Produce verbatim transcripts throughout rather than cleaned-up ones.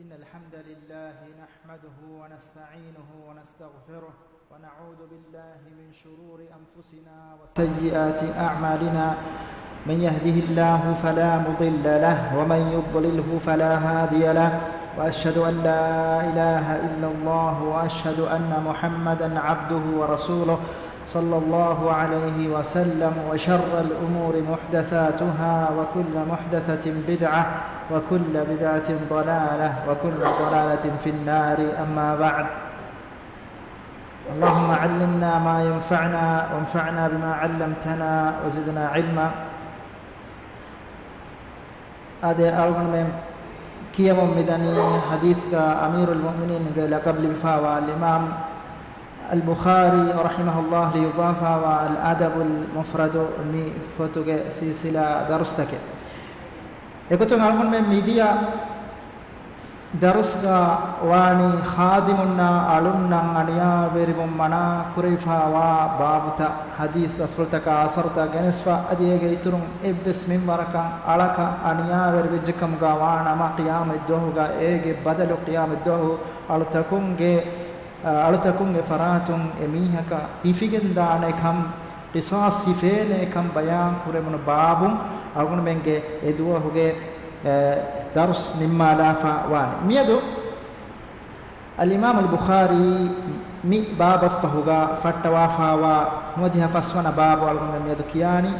إن الحمد لله نحمده ونستعينه ونستغفره، ونعوذ بالله من شرور أنفسنا وسيئات أعمالنا. من يهده الله فلا مضل له، ومن يضلله فلا هادي له، وأشهد أن لا إله إلا الله، وأشهد أن محمدا عبده ورسوله، صلى الله عليه وسلم، وشر الأمور محدثاتها، وكل محدثة بدعة، وكل بدعة ضلالة، وكل ضلالة في النار. أما بعد. اللهم علمنا ما ينفعنا، وانفعنا بما علمتنا، وزدنا علما. އާދެ، އަޅުގަނޑުމެން ކިޔަމުން މިދަނީ ޙަދީޘްގަ އަމީރުލް މުއުމިނީންގެ ލަޤަބް ލިބިފައިވާ އަލްއިމާމް އަލް ބުޚާރީ ރަޙިމަހުﷲ ލިޔުއްވާފައިވާ އަލް އަދަބުލް މުފްރަދު މި ފޮތުގެ ސިލްސިލާ ދަރުސްތަކެއް. އެގޮތުން އަޅުގަނޑުމެން މިދިޔަ ދަރުސްގަ ވާނީ ޚާދިމުންނާ އަޅުންނަށް އަނިޔާވެރިވުން މަނާ ކުރެވިފައިވާ ބާބުތައް، ޙަދީޘް ބަސްފުޅުތަކާ އަސަރުތައް ގެނެސްފަ، އަދި އޭގެ އިތުރުން އެއްވެސް މިންވަރަކަށް އަޅަކަށް އަނިޔާވެރިވެއްޖެކަމުގަ ވާނަމަ، ޤިޔާމަތްދުވަހުގަ އޭގެ ބަދަލު ޤިޔާމަތްދުވަހު އަޅުތަކުންގެ، އަޅުތަކުންގެ ފަރާތުން އެ މީހަކަށް ހިފިގެންދާނެ ކަން، ޤިޞާޞް ހިފޭނެ ކަން ބަޔާން ކުރެވުނު ބާބުން އަޅުގަނޑުމެންގެ އެ ދުވަހުގެ އެ، ދަރުސް ނިންމާލާފަ ވާނެ. މިއަދު އަލްއިމާމު އަލް ބުޚާރީ މި ބާބަށްފަހުގަ ފައްޓަވާފައިވާ ނުވަދިހަ ފަސްވަނަ ބާބު އަޅުގަނޑުމެން މިއަދު ކިޔާނީ.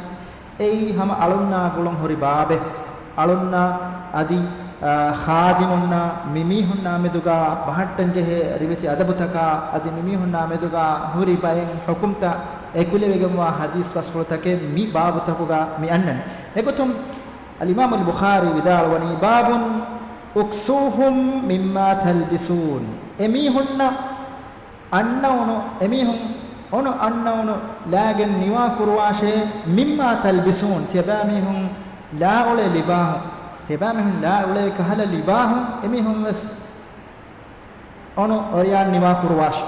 އެއީ ހަމަ އަޅުންނާ ގުޅުން ހުރި ބާބެއް. އަޅުންނާ އަދި، އާ، ޚާދިމުންނާ މިމީހުންނާ މެދުގަ ބަހައްޓަންޖެހޭ ރިވެތި އަދަބުތަކާ އަދި މިމީހުންނާ މެދުގަ ހުރި ބައެއް ޙުކުމްތައް އެކުލެވިގެންވާ ޙަދީޘް ބަސްފުޅުތަކެއް މި ބާބުތަކުގަ މި އަންނަނީ. އެގޮތުން އަލްއިމާމު އަލް ބުޚާރީ ވިދާޅުވަނީ، باب اكسوهم مما تلبسون. އެމީހުންނަށް އަންނައުނު، އެމީހުން އޮނު އަންނައުނު ލާގެން ނިވާ ކުރުވާށޭ، مما تلبسون، ތިޔަބައިމީހުން ލާ އުޅޭ ލިބާހުން، ތިޔަބައިމީހުން ލާ އުޅޭ ކަހަލަ ލިބާހުން އެމީހުން ވެސް އޮނު އޮރިޔާން ނިވާ ކުރުވާށޭ.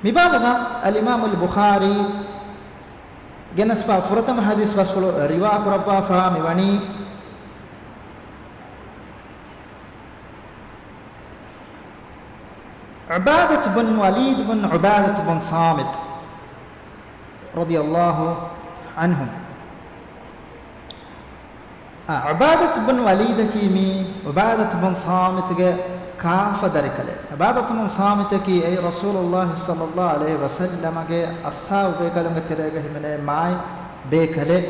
މިބާބުގަ އަލްއިމާމު އަލް ބުޚާރީ ގެނެސްފާ ފުރަތަމަ ޙަދީޘް ބަސްފުޅު ރިވާ ކުރައްވާފާ މިވަނީ، ޢުބާދަތު ބުން ވަލީދު ބުން ޢުބާދަތު ބުން ޞާމިތު ރަޟިޔަﷲ ޢަންހު. އާ، ޢުބާދަތު ބުން ވަލީދަކީ މީ ޢުބާދަތު ބުން ޞާމިތުގެ ކާފަ ދަރިކަލެއް. ޢުބާދަތު ބުން ޞާމިތަކީ އެއީ ރަސޫލުﷲ ޞައްލަﷲ ޢަލައިހި ވަސައްލަމަގެ އަޞްޙާބު ބޭކަލުންގެ ތެރޭގަ ހިމެނޭ މާތް ބޭކަލެއް.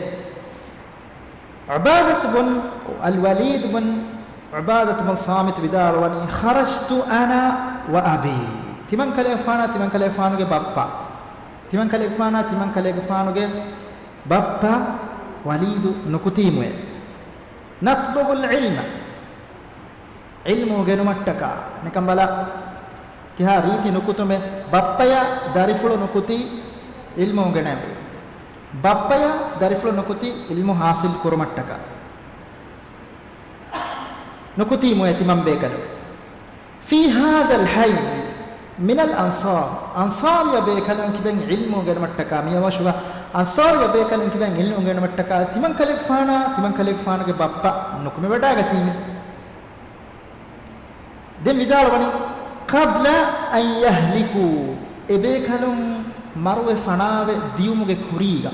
ޢުބާދަތު ބުން އަލް ވަލީދު ބުން ޢުބާދަތު ބުން ޞާމިތު ވިދާޅުވަނީ، خرجت أنا وأبي. ތިމަން ކަލޭގެފާނާ، ތިމަން ކަލޭގެފާނުގެ ބައްޕަ. ތިމަން ކަލޭގެފާނާ، ތިމަން ކަލޭގެފާނުގެ ބައްޕަ ވަލީދު ނުކުތީމުއޭ. نطلب العلم. ޢިލްމު އުނގެނުމަށްޓަކާ. ނިކަންބަލަ ކިހާ ރީތި ނުކުތުމެއް، ބައްޕަޔަށް ދަރިފުޅު ނުކުތީ ޢިލްމު އުނގެނެވި. ބައްޕަޔަށް ދަރިފުޅު ނުކުތީ ޢިލްމު ޙާޞިލް ކުރުމަށްޓަކާ. ނުކުތީމުއޭ ތިމަން ބޭކަލުން. في هذا الحي من الأنصار، އަންޞާރު ބޭކަލުން ކިބެން ޢިލްމު އުނގެނުމަށްޓަކާ، މި އަވަށުގަ އަންޞާރު ބޭކަލުން ކިބެން ޢިލްމު އުނގެނުމަށްޓަކާ، ތިމަން ކަލޭގެފާނާ، ތިމަން ކަލޭގެފާނުގެ ބައްޕަ ނުކުމެވަޑައިގަތީމެ. ދެން ވިދާޅުވަނީ، قبل أن يهلكوا، އެބޭކަލުން މަރުވެ ފަނާވެ ދިޔުމުގެ ކުރީގަ.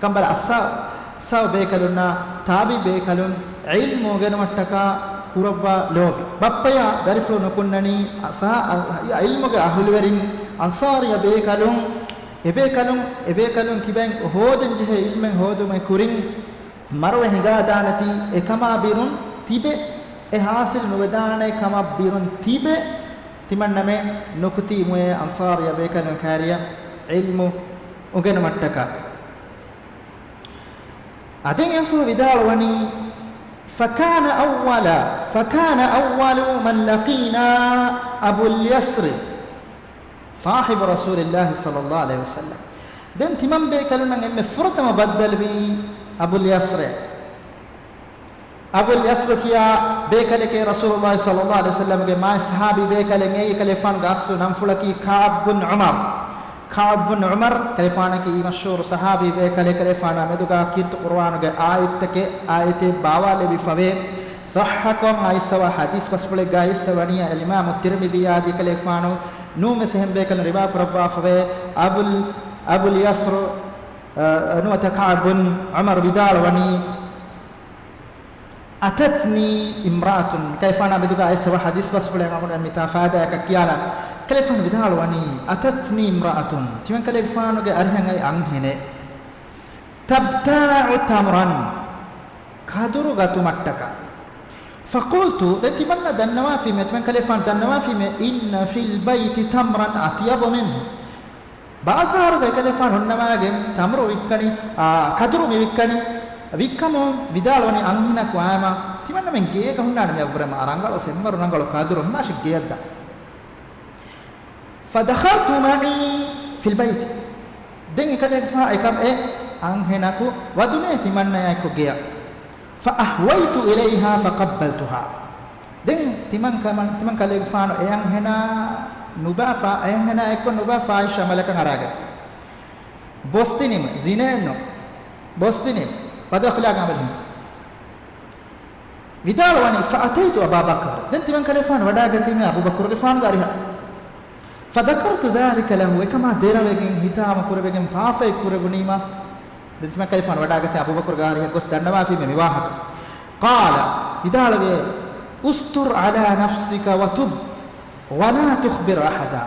ކަނބަލަ އަސްހާ-، އަސްހާބު ބޭކަލުންނާ ތާބިޢީ ބޭކަލުން ޢިލްމު އުނގެނުމަށްޓަކާ ކުރައްވާ ލޯބި. ބައްޕަޔާ ދަރިފުޅު ނުކުންނަނީ އަސްހާ-، ޢިލްމުގެ އަހުލުވެރިން އަންޞާރީ ބޭކަލުން، އެބޭކަލުން، އެބޭކަލުން ކިބެން ހޯދަންޖެހޭ ޢިލްމެއް ހޯދުމުގެ ކުރިން މަރުވެ ހިނގާދާނެތީ އެކަމާ ބިރުން ތިބެ، އެ ޙާޞިލް ނުވެދާނެ ކަމަށް ބިރުން ތިބެ، ތިމަންނަމެން ނުކުތީމުއޭ އަންޞާރީ ބޭކަލުން ކާރިޔަށް ޢިލްމު އުނގެނުމަށްޓަކާ. އަދި އެފު ވިދާޅުވަނީ، فكان أول، فكان أول من لقينا أبو اليسر صاحب رسول الله صلى الله عليه وسلم. ދެން ތިމަން ބޭކަލުންނަށް އެންމެ ފުރަތަމަ ބައްދަލުވީ އަބުލް ޔަސްރޭ. އަބުލް ޔަސްރު ކިޔާ ބޭކަލެކޭ ރަސޫލުﷲ ޞައްލަﷲ ޢަލައިހި ވަސައްލަމްގެ މާތް ޞަޙާބީ ބޭކަލެއް. އެއީ ކަލޭފާނުގެ އަސްލު ނަންފުޅަކީ ކަޢުބް ބުން ޢުމަރު. ކަޢުބް ބުން ޢުމަރު ކަލޭފާނަކީ މަޝްހޫރު ޞަޙާބީ ބޭކަލެއް. ކަލޭފާނާ މެދުގާ ކީރިތި ޤުރުއާނުގެ އާޔަތްތަކެއް، އާޔަތެއް ބާވާލެވިފަވޭ. ޞައްޙަކޮށް އައިސްފަވާ ޙަދީޘް ބަސްފުޅެއްގައި އައިސްފަވަނީ އަލްއިމާމު ތިރްމިޛީއާ ދީ ކަލޭގެފާނު ނޫންވެސް އެހެން ބޭކަލުން ރިވާ ކުރައްވާފަވޭ. އަބުލް، އަބުލް ޔަސްރު، އަ، ނުވަތަ ކަޢްބު ބުން ޢުމަރު ވިދާޅުވަނީ، أتتني امرأة، ކަލޭގެފާނާ މެދުގަ އައިސްފަވާ ޙަދީޘް ބަސްފުޅެއް އަޅުގަނޑު މިތާ ފާއިދާއަކަށް ކިޔާލަން. ކަލޭގެފާނު ވިދާޅުވަނީ، أتتني امرأة، ތިމަން ކަލޭގެފާނުގެ އަރިހަށް އައި އަންހެނެއް، تبتاع تمرا، ކަދުރު ގަތުމަށްޓަކާ. فقلت، ދެން ތިމަންނަ ދަންނަވާފީމޭ، ތިމަން ކަލޭގެފާނު ދަންނަވާފީމޭ، إن في البيت تمرا أطيب منه. ބާޒާރުގައި ކަލޭގެފާނު ހުންނަވާގެން ތަމްރު ވިއްކަނީ، އާ، ކަދުރު މި ވިއްކަނީ، ވިއްކަމުން ވިދާޅުވަނީ އަންހެނަކު އާމަ، ތިމަންނަމެން ގޭގަ ހުންނާނެ މިއަށްވުރެ މާ ރަނގަޅު ފެންވަރު ރަނގަޅު ކަދުރު ހިމާށި ގެޔަށްދާ. فدخلت معي في البيت. ދެން އެކަލޭގެފާނު އެކަމް އެ އަންހެނަކު ވަދުނޭ ތިމަންނަޔާ އެއްކޮށް ގެޔަށް. فأهويت إليها فقبلتها. ދެން ތިމަން ކަމަން، ތިމަން ކަލޭގެފާނު އެ އަންހެނާ ނުބާ ފާ-، އެ އަންހެނާ އެއްކޮށް ނުބާ ފާޙިޝް ޢަމަލަކަށް އަރާގަތީ. ބޮސްދިނީމަ، ޒިނޭއެއްނު. ބޮސްދިނީމަ. ބަދުއަޚްލާގާ އަމަލު. ވިދާޅުވަނީ، فأتيت أبا بكر. ދެން ތިމަން ކަލޭގެފާނު ވަޑާގަތީމޭ އަބޫބަކުރުގެފާނުގެ އަރިހަށް. فذكرت ذلك له، އެކަމާ ދެރަވެގެން، ހިތާމަ ކުރެވެގެން، ފާފައެއް ކުރެވުނީމަ، ދެން ތިމަން ކަލޭގެފާނު ވަޑާގަތީ އަބޫބަކުރުގެ އަރިހަށް ގޮސް ދަންނަވާފީމޭ މި ވާހަކަ. قال، ވިދާޅުވޭ، استر على نفسك وتب ولا تخبر أحدا.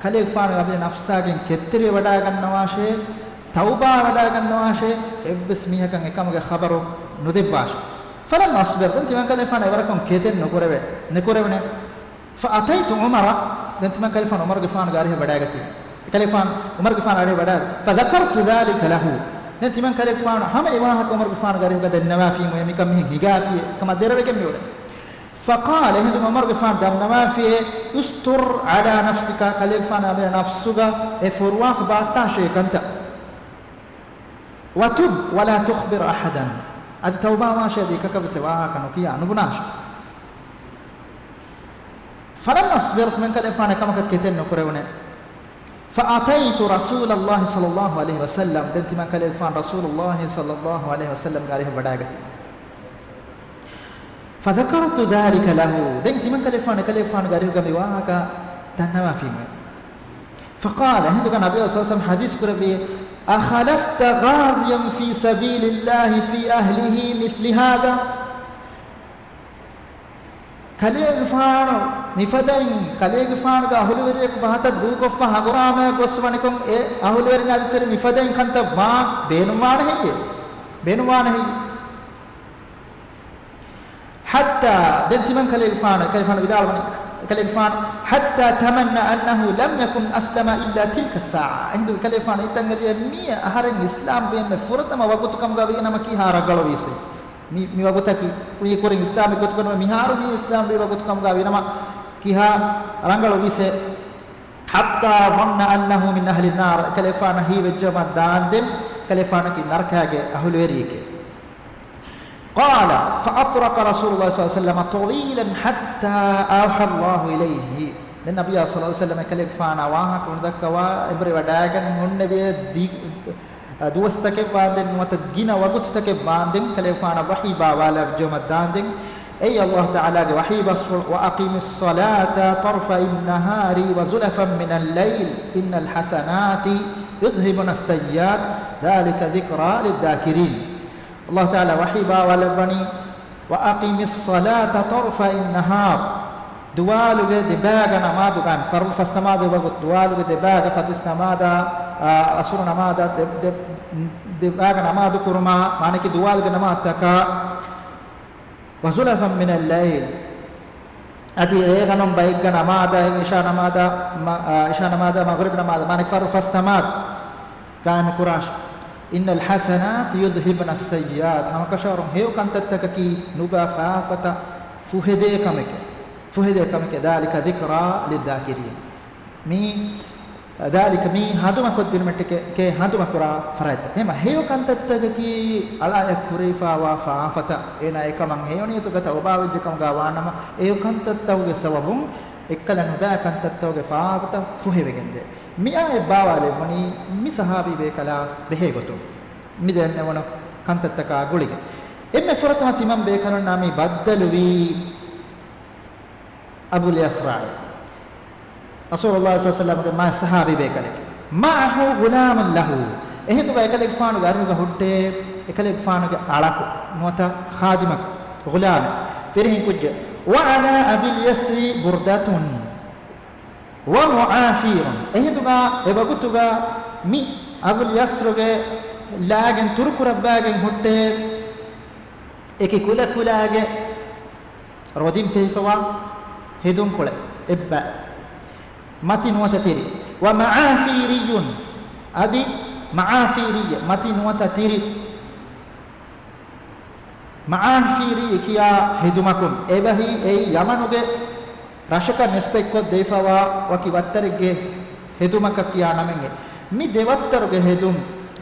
ކަލޭގެފާނު އަބި ނަފްސާގެން ކެތްތެރިވެ ވަޑާގަންނަވާށޭ، ތައުބާ ވަޑާގަންނަވާށޭ، އެއްވެސް މީހަކަށް އެކަމުގެ ޚަބަރު ނުދެއްވާށޭ. فلم أصبر، ދެން ތިމަން ކަލޭގެފާނު އެވަރަކުން ކެތެއް ނުކުރެވޭ، ނުކުރެވުނޭ. فأتيت عمر، ދެން ތިމަން ކަލޭގެފާނު ޢުމަރުގެފާނުގެ އަރިހަށް ވަޑާގަތީ. ކަލޭގެފާނު ޢުމަރުގެފާނު އަރިހަށް ވަޑާ، فذكرت ذلك له. ދެން ތިމަން ކަލޭގެފާނު ހަމަ އެ ވާހަކަ ޢުމަރުގެފާނުގެ އަރިހުގަ ދެންނަވާފީމު، މިކަން މިހެން ހިނގާފިޔޭ، ކަމަށް ދެރަވެގެން މިއުޅެނީ. فقال، އެހިނދު ޢުމަރުގެފާނު ދަންނަވާފިޔޭ، استر على نفسك، ކަލޭގެފާނު އަބި ނަފްސުގަ އެ ފުރުވާފަ ބާއްޓާށޭ ކަންތައް. وتب ولا تخبر أحدا. އަދި ތައުބާވާށޭ، އަދި އެކަކަށްވެސް ވާހަކަ ނުކިޔާ ނުބުނާށޭ. فلم أصبر، ތިމަން ކަލޭގެފާނު އެކަމަކަށް ކެތެއް ނުކުރެވުނެ. فأتيت رسول الله صلى الله عليه وسلم، ދެން ތިމަން ކަލޭގެފާނު ރަސޫލުﷲ صلى الله عليه وسلم ގެ އަރިހަށް ވަޑާގަތީ. فذكرت ذلك له، ދެން ތިމަން ކަލޭގެފާނު ކަލޭގެފާނުގެ އަރިހުގަ މި ވާހަކަ ދަންނަވާފީމު. فقال، އެހިނދުގަ ނަބީ ޞައްލަﷲު ޢަލައިހި ވަސައްލަމަ ޙަދީޘް ކުރެއްވި، أخلفت غازيا في سبيل الله في أهله مثل هذا؟ ކަލޭގެފާނު މިފަދައިން، ކަލޭގެފާނުގެ އަހުލުވެރިޔަކު ފަހަތަށް ދޫކޮށްފަ ހަނގުރާމައަށް ގޮސް ވަނިކޮށް، އެ އަހުލުވެރިން އަދި ތެރެ މިފަދައިން ކަންތައް ވާން ބޭނުންވާނެ ހެއްޔޭ؟ ބޭނުންވާނެ ހެއްޔޭ؟ حتى، ދެން ތިމަން ކަލޭގެފާނު، ކަލޭގެފާނު ވިދާޅުވަނީ، ކަލޭގެފާނު، حتى تمنى أنه لم يكن أسلم إلا تلك الساعة. އެހިނދު ކަލޭގެފާނު އެތަން އެރިއެ މި އަހަރެން އިސްލާމް ވީމެ ފުރަތަމަ ވަގުތު ކަމުގަ ވީނަމަ ކިހާ ރަނގަޅުވީސޭ. މި، މި ވަގުތަކީ ކުރި ކުރިން އިސްލާމް ވި ގޮތުގަ ނުވެ، މިހާރު މި އިސްލާމް ވީ ވަގުތު ކަމުގަ ވީނަމަ ކިހާ ރަނގަޅުވީސޭ. حتى ظن أنه من أهل النار، ކަލޭގެފާނަށް ހީވެއްޖަމަ ދާންދެން ކަލޭގެފާނަކީ ނަރަކައިގެ އަހުލުވެރިއެކޭ. قال، فأطرق رسول الله صلى الله عليه وسلم طويلا حتى أوحى الله إليه. ދެން ނަބިއްޔާ ޞައްލަﷲު ޢަލައިހި ވަސައްލަމަ ކަލޭގެފާނާ ވާހަކަ ނުދައްކަވާ އެނބުރި ވަޑައިގެން ހުންނެވި ދި-، ދުވަސްތަކެއް ވާންދެން ނުވަތަ ގިނަ ވަގުތުތަކެއް ވާންދެން ކަލޭގެފާނަށް ވަޙީ ބާވާލައްވައިގެން ދާންދެން، އެއީ ﷲ ތަޢާލާގެ ވަޙީ ބަސްފުޅު، وأقم الصلاة طرفي النهار وزلفا من الليل إن الحسنات يذهبن السيئات ذلك ذكرى للذاكرين. ﷲ ތަޢާލާ ވަޙީ ބާވާލައްވަނީ، وأقم الصلاة طرفي النهار، ދުވާލުގެ ދެބައިގަ ނަމާދު ގާއިމް، ފަރުޟު ފަސް ނަމާދު ވަގުތު ދުވާލުގެ ދެބައިގަ ފަތިސް ނަމާދާ، އާ، އަސުރު ނަމާދާ ދެ-، ދެ-، ދެބައިގަ ނަމާދު ކުރުމާ، މާނައަކީ ދުވާލުގެ ނަމާދުތަކާ، وزلفا من الليل، އަދި ރޭގަނޑުން ބައެއްގަ ނަމާދާ، އިޝާ ނަމާދާ، މަ-، އާ، އިޝާ ނަމާދާ، މަޣްރިބް ނަމާދާ، މާނައަކީ ފަރުޟު ފަސް ނަމާދު ގާއިމު ކުރާށޭ. إن الحسنات يذهبن السيئات، ހަމަކަށަވަރުން ހެޔޮ ކަންތައްތަކަކީ ނުބާ ފާފަތައް ފުހެދޭ ކަމެކޭ. ފުހެދޭ ކަމެކޭ. ذلك ذكرى للذاكرين. މީ، ذلك، މީ ހަނދުމަކޮށްދިނުމަށްޓަކައި ހަނދުމަކުރާ ފަރާތްތައް. އެހެންމަ ހެޔޮ ކަންތައްތަކަކީ އަޅާއަށް ކުރެވިފާވާ ފާފަތައް، އޭނާ އެކަމަށް ހެޔޮ ނިޔަތުގަ ތައުބާވެއްޖެ ކަމުގަ ވާނަމަ، އެ ހެޔޮ ކަންތައްތަކުގެ ސަބަބުން އެއްކަލަ ނުބައި ކަންތައްތަކުގެ ފާފަތައް ފުހެވިގެންދޭ. މިއާޔަތް ބާވާލެއްވަނީ މި ޞަޙާބީ ބޭކަލާ ބެހޭ ގޮތުން، މި ދެންނެވުނު ކަންތައްތަކާ ގުޅިގެން. އެންމެ ފުރަތަމަ ތިމަން ބޭކަލުންނާ މި ބައްދަލުވީ އަބުލް ޔަސްރާއި، ރަސޫލުﷲ ޞައްލަﷲ ޢަލައިހި ވަސައްލަމްގެ މާތް ޞަޙާބީ ބޭކަލެކޭ. މަޢަހު ޣުލާމުން ލަހު، އެހިނދުގަ އެކަލޭގެފާނުގެ އަރިހުގަ ހުއްޓޭ އެކަލޭގެފާނުގެ އަޅަކު ނުވަތަ ޚާދިމަކު، ޣުލާމެއް، ފިރިހެން ކުއްޖެއް. وعلى أبي اليسر بردة ومعافير، އެހިނދުގަ އެވަގުތުގަ މި އަބުލް ޔަސްރުގެ ލާގެން ތުރުކުރައްވާގެން ހުއްޓޭ އެކި ކުލަކުލާގެ ރޮދިން ފެހިފަވާ ހެދުންކޮޅެއް އެއްބަ މަތި ނުވަތަ ތިރި. ومعافيري، އަދި މަޢާފީރީ މަތި ނުވަތަ ތިރި. މަޢާފީރީ ކިޔާ ހެދުމަކުން އެބަހީ އެއީ ޔަމަނުގެ ރަށަކަށް ނިސްބަތްކޮށް ދެވިފަވާ ވަކި ވައްތަރެއްގެ ހެދުމަކަށް ކިޔާ ނަމެއް. މި ދެ ވައްތަރުގެ ހެދުން،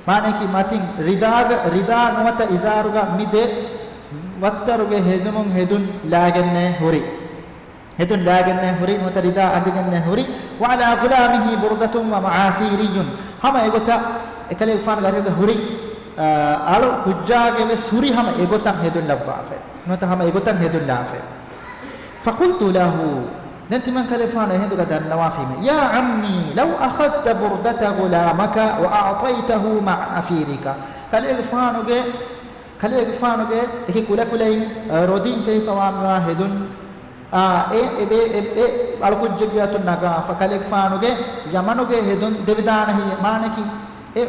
މާނައަކީ މަތިން ރިދާގަ، ރިދާ ނުވަތަ އިޒާރުގަ މި ދެ ވައްތަރުގެ ހެދުމުން ހެދުން ލާގެންނޭ ހުރި. ހެދުން ލާގެންނޭ ހުރި، ނުވަތަ ރިދާ އަނދިގެންނޭ ހުރި. وعلى غلامه بردة ومعافيري، ހަމަ އެގޮތަށް އެކަލޭގެފާނުގެ އަރިހުގަ ހުރި، އާ، އަޅު ކުއްޖާގެ ވެސް ހުރި ހަމަ އެގޮތަށް ހެދުން ލައްވާފައި. ނުވަތަ ހަމަ އެގޮތަށް ހެދުން ލާފައި. فقلت له، ދެން ތިމަން ކަލޭގެފާނު އެހިނދުގަ ދަންނަވާފީމޭ، يا عمي لو أخذت بردة غلامك وأعطيته معافيرك، ކަލޭގެފާނުގެ، ކަލޭގެފާނުގެ އެކި ކުލަކުލައިން، އަ، ރޮދިން ފެހިފަވާ މިވާ ހެދުން، އާ، އެ، އެ، އެ، އެ އަޅުކުއްޖެއްގެ އަތުން ނަގާފަ، ކަލޭގެފާނުގެ ޔަމަނުގެ ހެދުން ދެވިދާނެ ހެއްޔޭ؟ މާނައަކީ އެ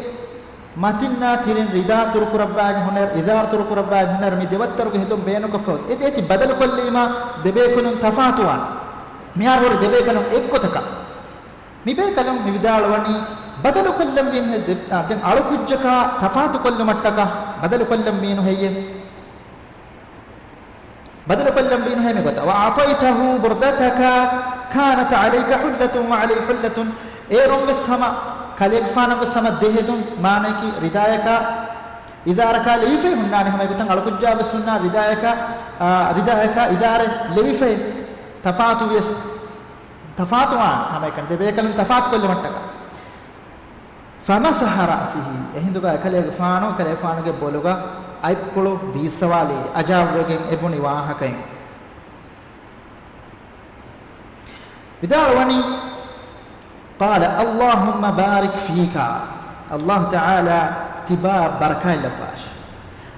މަތިންނާ ތިރިން ރިދާ ތުރުކުރައްވާގެން ހުންނަ، އިޒާރު ތުރުކުރައްވާގެން ހުންނަ މި ދެވައްތަރުގެ ހެދުން ބޭނުންކޮށްފަ އޮތް. އެ ދޭތި ބަދަލުކޮށްލީމާ ދެބޭކަލުން ތަފާތުވާނެ. މިހާރު ހުރި ދެބޭކަލުން އެއްގޮތަކަށް. މިބޭކަލުން މި ވިދާޅުވަނީ، ބަދަލުކޮށްލަން ވީނު ހެއްޔޭ؟ ދެ-، އާ، ދެން އަޅުކުއްޖަކާ ތަފާތުކޮށްލުމަށްޓަކާ ބަދަލުކޮށްލަން ވީނު ހެއްޔޭ؟ ބަދަލުކޮށްލަން ވީނު ހޭ މިގޮތަށް. وأعطيته بردتك كانت عليك حلة وعلي حلة. އޭރުން ވެސް ހަމަ، ކަލޭގެފާނަށް ވެސް ހަމަ ދެ ހެދުން، މާނައަކީ ރިދާޔަކާ އިޒާރަކާ ލެވިފައި ހުންނާނެ ހަމަ އެގޮތަށް އަޅުކުއްޖާ ވެސް ހުންނާ ރިދާޔަކާ، އާ، ރިދާޔަކާ އިޒާރެއް ލެވިފައި. ތަފާތު ވިޔަސް، ތަފާތުވާން ހަމައެކަނި ދެބޭކަލުން ތަފާތުކޮށްލުމަށްޓަކާ. فمسح رأسه، އެހިނދުގަ އެކަލޭގެފާނު، ކަލޭގެފާނުގެ ބޮލުގަ އަތްޕުޅު ބީއްސަވާލި، އަޖާބުވެގެން އެބުނި ވާހަކައިން ވިދާޅުވަނީ، قال اللهم بارك فيك، ﷲ ތަޢާލާ ތިބާ ބަރަކާތް ލައްވާށި.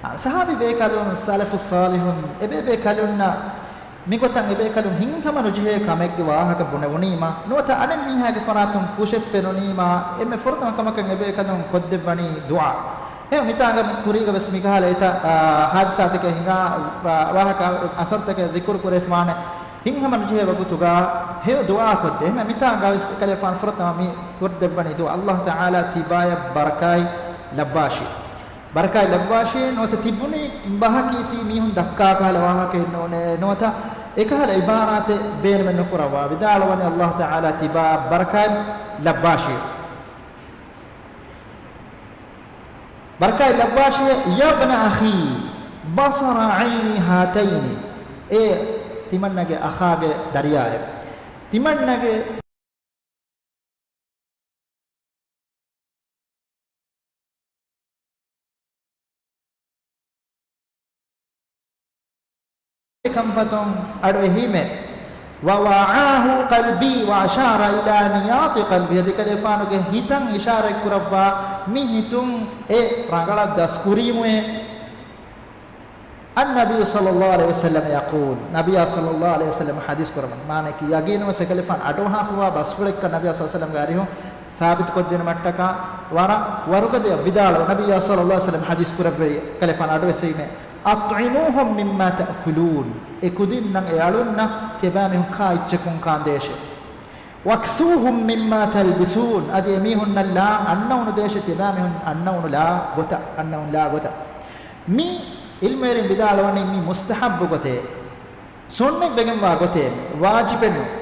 އާ، ޞަޙާބީ ބޭކަލުން، ސަލަފު ޞާލިޙުން، އެބޭބޭކަލުންނަށް މިގޮތަށް އެބޭކަލުން ހިތްހަމަ ނުޖެހޭ ކަމެއްގެ ވާހަކަ ބުނެވުނީމާ، ނުވަތަ އަނެއް މީހާގެ ފަރާތުން ކުށެއް ފެނުނީމާ، އެންމެ ފުރަތަމަ ކަމަކަށް އެބޭކަލުން ކޮށްދެއްވަނީ ދުޢާ. އެ މިތާނގަ މި ކުރީގަ ވެސް މިކަހަލަ އެތައް، އާ، ޙާދިސާތަކެއް ހިނގާ، އާ، ވާހަކަ އަސަރުތަކެއް ޛިކުރު ކުރެވިފަވާނެ. ހިތްހަމަ ނުޖެހޭ ވަގުތުގަ ހެޔޮ ދުޢާ ކޮށްދޭ. އެހެން މިތާނގަ ވެސް އެކަލޭގެފާނު ފުރަތަމަ މި ކުރިއަށް ދެއްވަނީ ދުޢާ، ﷲ ތަޢާލާ ތިބާޔަށް ބަރަކާތް ލައްވާށި. ބަރަކާތް ލައްވާށޭ، ނުވަތަ ތިބުނީ ބަހަކީ ތީ މީހުން ދައްކާ ކަހަލަ ވާހަކައެއް ނޫނޭ، ނުވަތަ އެކަހަލަ އިބާރާތެއް ބޭނުމެއް ނުކުރައްވާ. ވިދާޅުވަނީ ﷲ ތަޢާލާ ތިބާ ބަރަކާތް ލައްވާށޭ. ބަރަކާތް ލައްވާށޭ. يا ابن أخي بصر عيني هاتين، އޭ ތިމަންނަގެ އަޚާގެ ދަރިޔާއެވެ. ތިމަންނަގެ ކަންފަތުން އަޑު އެހީމެ. ووعاه قلبي وأشار إلى نياط قلبي، އަދި ކަލޭގެފާނުގެ ހިތަށް އިޝާރަތް ކުރައްވާ މި ހިތުން އެ ރަނގަޅަށް ދަސްކުރީމުއޭ. النبي صلى الله عليه وسلم يقول، ނަބިއްޔާ ޞައްލައްލާހު ޢަލައިހި ވަސައްލަމަ ޙަދީޘް ކުރައްވަނީ. މާނައަކީ، ޔަގީނުންވެސް އެކަލޭގެފާނު އަޑުއަހާފަވާ ބަސްފުޅެއްކަން ނަބިއްޔާ ޞައްލައްލާހު ޢަލައިހި ވަސައްލަމްގެ އަރިހުން ސާބިތުކޮށްދިނުމަށްޓަކާ ވަރަށް ވަރުގަދަޔަށް ވިދާޅުވި، ނަބިއްޔާ ޞައްލައްލާހު ޢަލައިހި ވަސައްލަމަ ޙަދީޘް ކުރެއްވި، އެކަލޭގެފާނު އަޑުއެއްސެވީމޭ، أطعموهم مما تأكلون، އެ ކުދިންނަށް، އެ އަޅުންނަށް ތިޔަބައިމީހުން ކާ އެއްޗަކުން ކާންދޭށޭ. واكسوهم مما تلبسون، އަދި އެމީހުންނަށް ލާ އަންނައުނުދޭށޭ، ތިޔަބައިމީހުން އަންނައުނު ލާ ގޮތަށް، އަންނައުނު ލާ ގޮތަށް. މި ޢިލްމުވެރިން ވިދާޅުވަނީ މި މުސްތަޙައްބު ގޮތޭ، ސުންނަތްވެގެންވާ ގޮތޭ، މި ވާޖިބެއް ނޫން.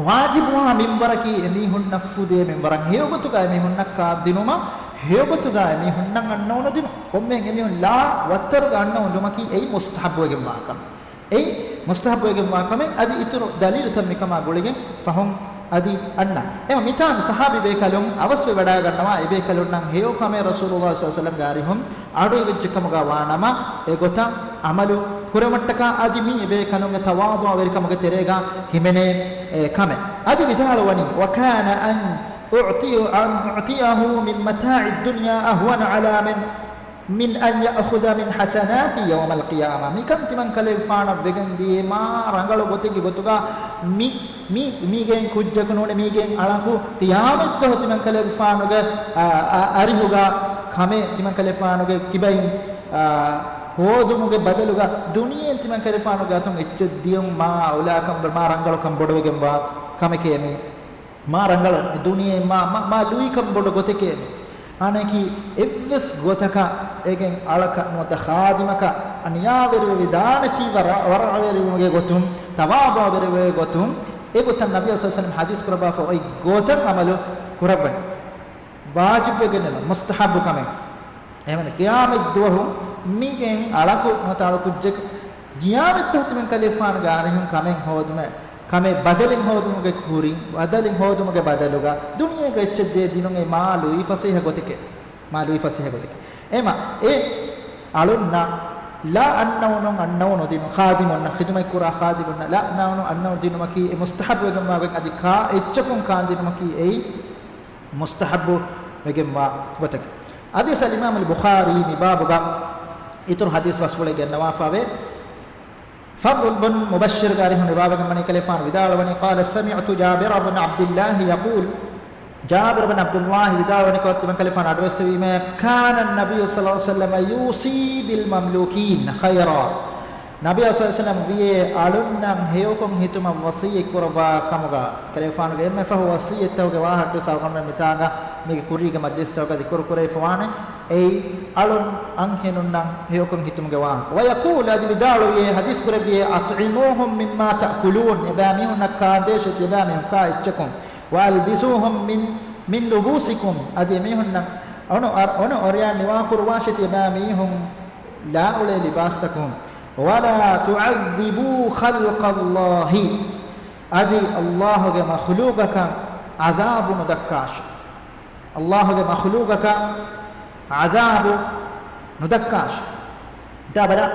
ވާޖިބުވާ މިންވަރަކީ އެމީހުންނަށް ފުދޭ މިންވަރަށް، ހެޔޮގޮތުގަ އެމީހުންނަށް ކާދިނުމަށް، ހެޔޮގޮތުގަ އެމީހުންނަށް އަންނައުނު ދިނުން. ކޮންމެހެން އެމީހުން ލާ ވައްތަރުގަ އަންނައުނު ލުމަކީ އެއީ މުސްތަޙައްބުވެގެންވާ ކަމެއް. އެއީ މުސްތަޙައްބުވެގެންވާ ކަމެއް. އަދި އިތުރު ދަލީލުތައް މިކަމާ ގުޅިގެން ފަހުން އަދި އަންނަ. އެމަ މިތާނގެ ސަހާބީ ބޭކަލުން އަވަސްވެވަޑައިގަންނަވާ އެބޭކަލުންނަށް ހެޔޮކަމެއް ރަސޫލުﷲ ޞައްލަﷲު ޢަލައިހި ވަސައްލަމްގެ އަރިހުން އަޑުއިވިއްޖެކަމުގަ ވާނަމަ، އެގޮތަށް ޢަމަލު ކުރެވުމަށްޓަކާ އަދި މީ އެބޭކަލުންގެ ތަވާޟުޢަވެރިކަމުގެ ތެރޭގަ ހިމެނޭ، އެ، ކަމެއް. އަދި ވިދާޅުވަނީ، وكان أن أعطي، أن أعطيه من متاع الدنيا أهون علي من من أن يأخذ من حسناتي يوم القيامة. މިކަން ތިމަންކަލޭގެފާނަށް ވެގެން ދިޔައީ މާ ރަނގަޅު ގޮތެއްގެ ގޮތުގަ މި، މި، މީގެން ކުއްޖަކު ނޫނެ މީގެން އަޅަކު ޤިޔާމަތްދުވަހު ތިމަންކަލޭގެފާނުގެ، އާ، އާ، އަރިހުގަ ކަމެއް ތިމަންކަލޭގެފާނުގެ ކިބައިން، އާ، ހޯދުމުގެ ބަދަލުގަ ދުނިޔެއިން ތިމަންކަލޭގެފާނުގެ އަތުން އެއްޗެއް ދިޔުން މާ އައުލާކަން، މާ ރަނގަޅުކަން ބޮޑުވެގެންވާ ކަމެކޭ މީ. މާ ރަނގަޅަށް ދުނިޔެ މާ، މާ، މާ ލުއިކަން ބޮޑު ގޮތެކޭ. އާނައަކީ އެއްވެސް ގޮތަކަށް އޭގެން އަޅަކަށް ނުވަތަ ޚާދިމަކަށް އަނިޔާވެރިވެވި ދާނެތީ ވަރަ، ވަރަޢަވެރިވުމުގެ ގޮތުން، ތަވާޟުޢަވެރިވުމުގެ ގޮތުން، އެގޮތަށް ނަބިއްޔާ ޞައްލަﷲު ޢަލައިހި ވަސައްލަމް ޙަދީޘް ކުރައްވާފަ އޮތް ގޮތަށް ޢަމަލު ކުރައްވަން. ވާޖިބުވެގެންނެއް ނޫން، މުސްތަޙައްބު ކަމެއް. އެހެންވެ، ޤިޔާމަތްދުވަހު މީގެން އަޅަކު ނުވަތަ އަޅު ކުއްޖެކު ޤިޔާމަތްދުވަހު ތިމަންކަލޭގެފާނުގެ އަރިހުން ކަމެއް ހޯދުމަށް، ކަމެއް ބަދަލެއް ހޯދުމުގެ ކުރިން، ބަދަލެއް ހޯދުމުގެ ބަދަލުގަ ދުނިޔޭގަ އެއްޗެއް ދޭ ދިނުން އެ މާ ލުއިފަސޭހަ ގޮތެކޭ. މާ ލުއިފަސޭހަ ގޮތެކޭ. އެމަ އެ އަޅުންނަށް ލާ އަންނައުނުން އަންނައުނު ދިނުން، ޚާދިމުންނަށް، ޚިދުމަތްކުރާ ޚާދިމުންނަށް ލާ އަންނައުނުން އަންނައުނު ދިނުމަކީ އެ މުސްތަޙައްބުވެގެންވާގޮތް އަދި ކާ އެއްޗަކުން ކާންދިނުމަކީ އެއީ މުސްތަޙައްބު ވެގެންވާ ގޮތަކީ. އަދިވެސް އަލްއިމާމުލް ބުޚާރީ މި ބާބުގަ އިތުރު ޙަދީޘް ބަސްފުޅެއް ގެންނަވާފަވޭ. ފަޟްލު ބުން މުބައްޝިރުގެ އަރިހުން ރިވާވެގެންވަނީ ކަލޭގެފާނު ވިދާޅުވަނީ، قال سمعت جابر بن عبد الله يقول، ޖާބިރު ބިން ޢަބްދުﷲ ވިދާޅުވަނިކޮށް ތިމަންކަލޭގެފާނު އަޑުއެއްސެވީމޭ، كان النبي صلى الله عليه وسلم يوصي بالمملوكين خيرا. ނަބިއްޔާ ޞައްލަﷲު ޢަލައިހި ވަސައްލަމަ ވިދާޅުވިއޭ، އަޅުންނަށް ހެޔޮކޮށް ހިތުމަށް ވަޞިއްޔަތް ކުރައްވާ ކަމުގަ، ކަލޭގެފާނުގެ އެންމެ ފަހު ވަޞިއްޔަތްތަކުގެ ވާހަކަވެސް އަޅުގަނޑުމެން މިތާނގަ މީގެ ކުރީގެ މަޖިލިސްތަކުގަ ޛިކުރު ކުރެވިފަވާނެ. އެއީ އަޅުން އަންހެނުންނަށް ހެޔޮކޮށް ހިތުމުގެ ވާހަކަ. ويقول، އަދި ވިދާޅުވިއޭ، ޙަދީޘް ކުރެއްވިއޭ، أطعموهم مما تأكلون، އެބައިމީހުންނަށް ކާންދޭށޭ ތިޔަބައިމީހުން ކާ އެއްޗަކުން. وألبسوهم من، من لبوسكم، އަދި އެމީހުންނަށް އޮނު، އޮނު އޮރިޔާން ނިވާކުރުވާށޭ ތިޔަބައިމީހުން ލާއުޅޭ ލިބާސްތަކުން. ولا تعذبوا خلق الله، އަދި ﷲގެ މަޚްލޫޤަކަށް ޢަޛާބު ނުދައްކާށޭ. ﷲގެ މަޚްލޫޤަކަށް ޢަޛާބު ނުދައްކާށޭ. ދާ ބަލަ،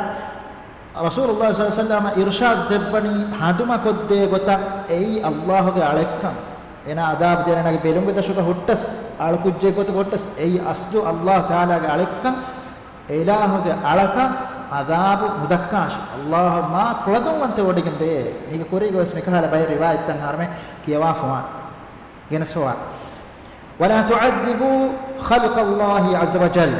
ރަސޫލުﷲ ޞައްލަﷲު ޢަލައިހި ވަސައްލަމަ އިރުޝާދު ދެއްވަނީ ހަނދުމަކޮށްދޭ ގޮތަށް އެއީ ﷲގެ އަޅެއްކަން. އޭނާ ޢަޛާބު ދޭނަން ބެލުމުގެ ދަށުގަ ހުއްޓަސް، އަޅުކުއްޖެއް ގޮތުގަ ހުއްޓަސް، އެއީ އަސްލު ﷲ ތަޢާލާގެ އަޅެއްކަން. އެއިލާހުގެ އަޅަކަށް ޢަޛާބު ނުދައްކާށި. ﷲ މާ ކުޅަދުންވަންތަވެވޮޑިގެންވޭ. މީގެ ކުރީގަވެސް މިކަހަލަ ބައެއް ރިވާޔަތްތައް އަހަރުމެން ކިޔަވާފަވާނެ. ގެނެސްފަވާނެ. ولا تعذبوا خلق الله عز وجل.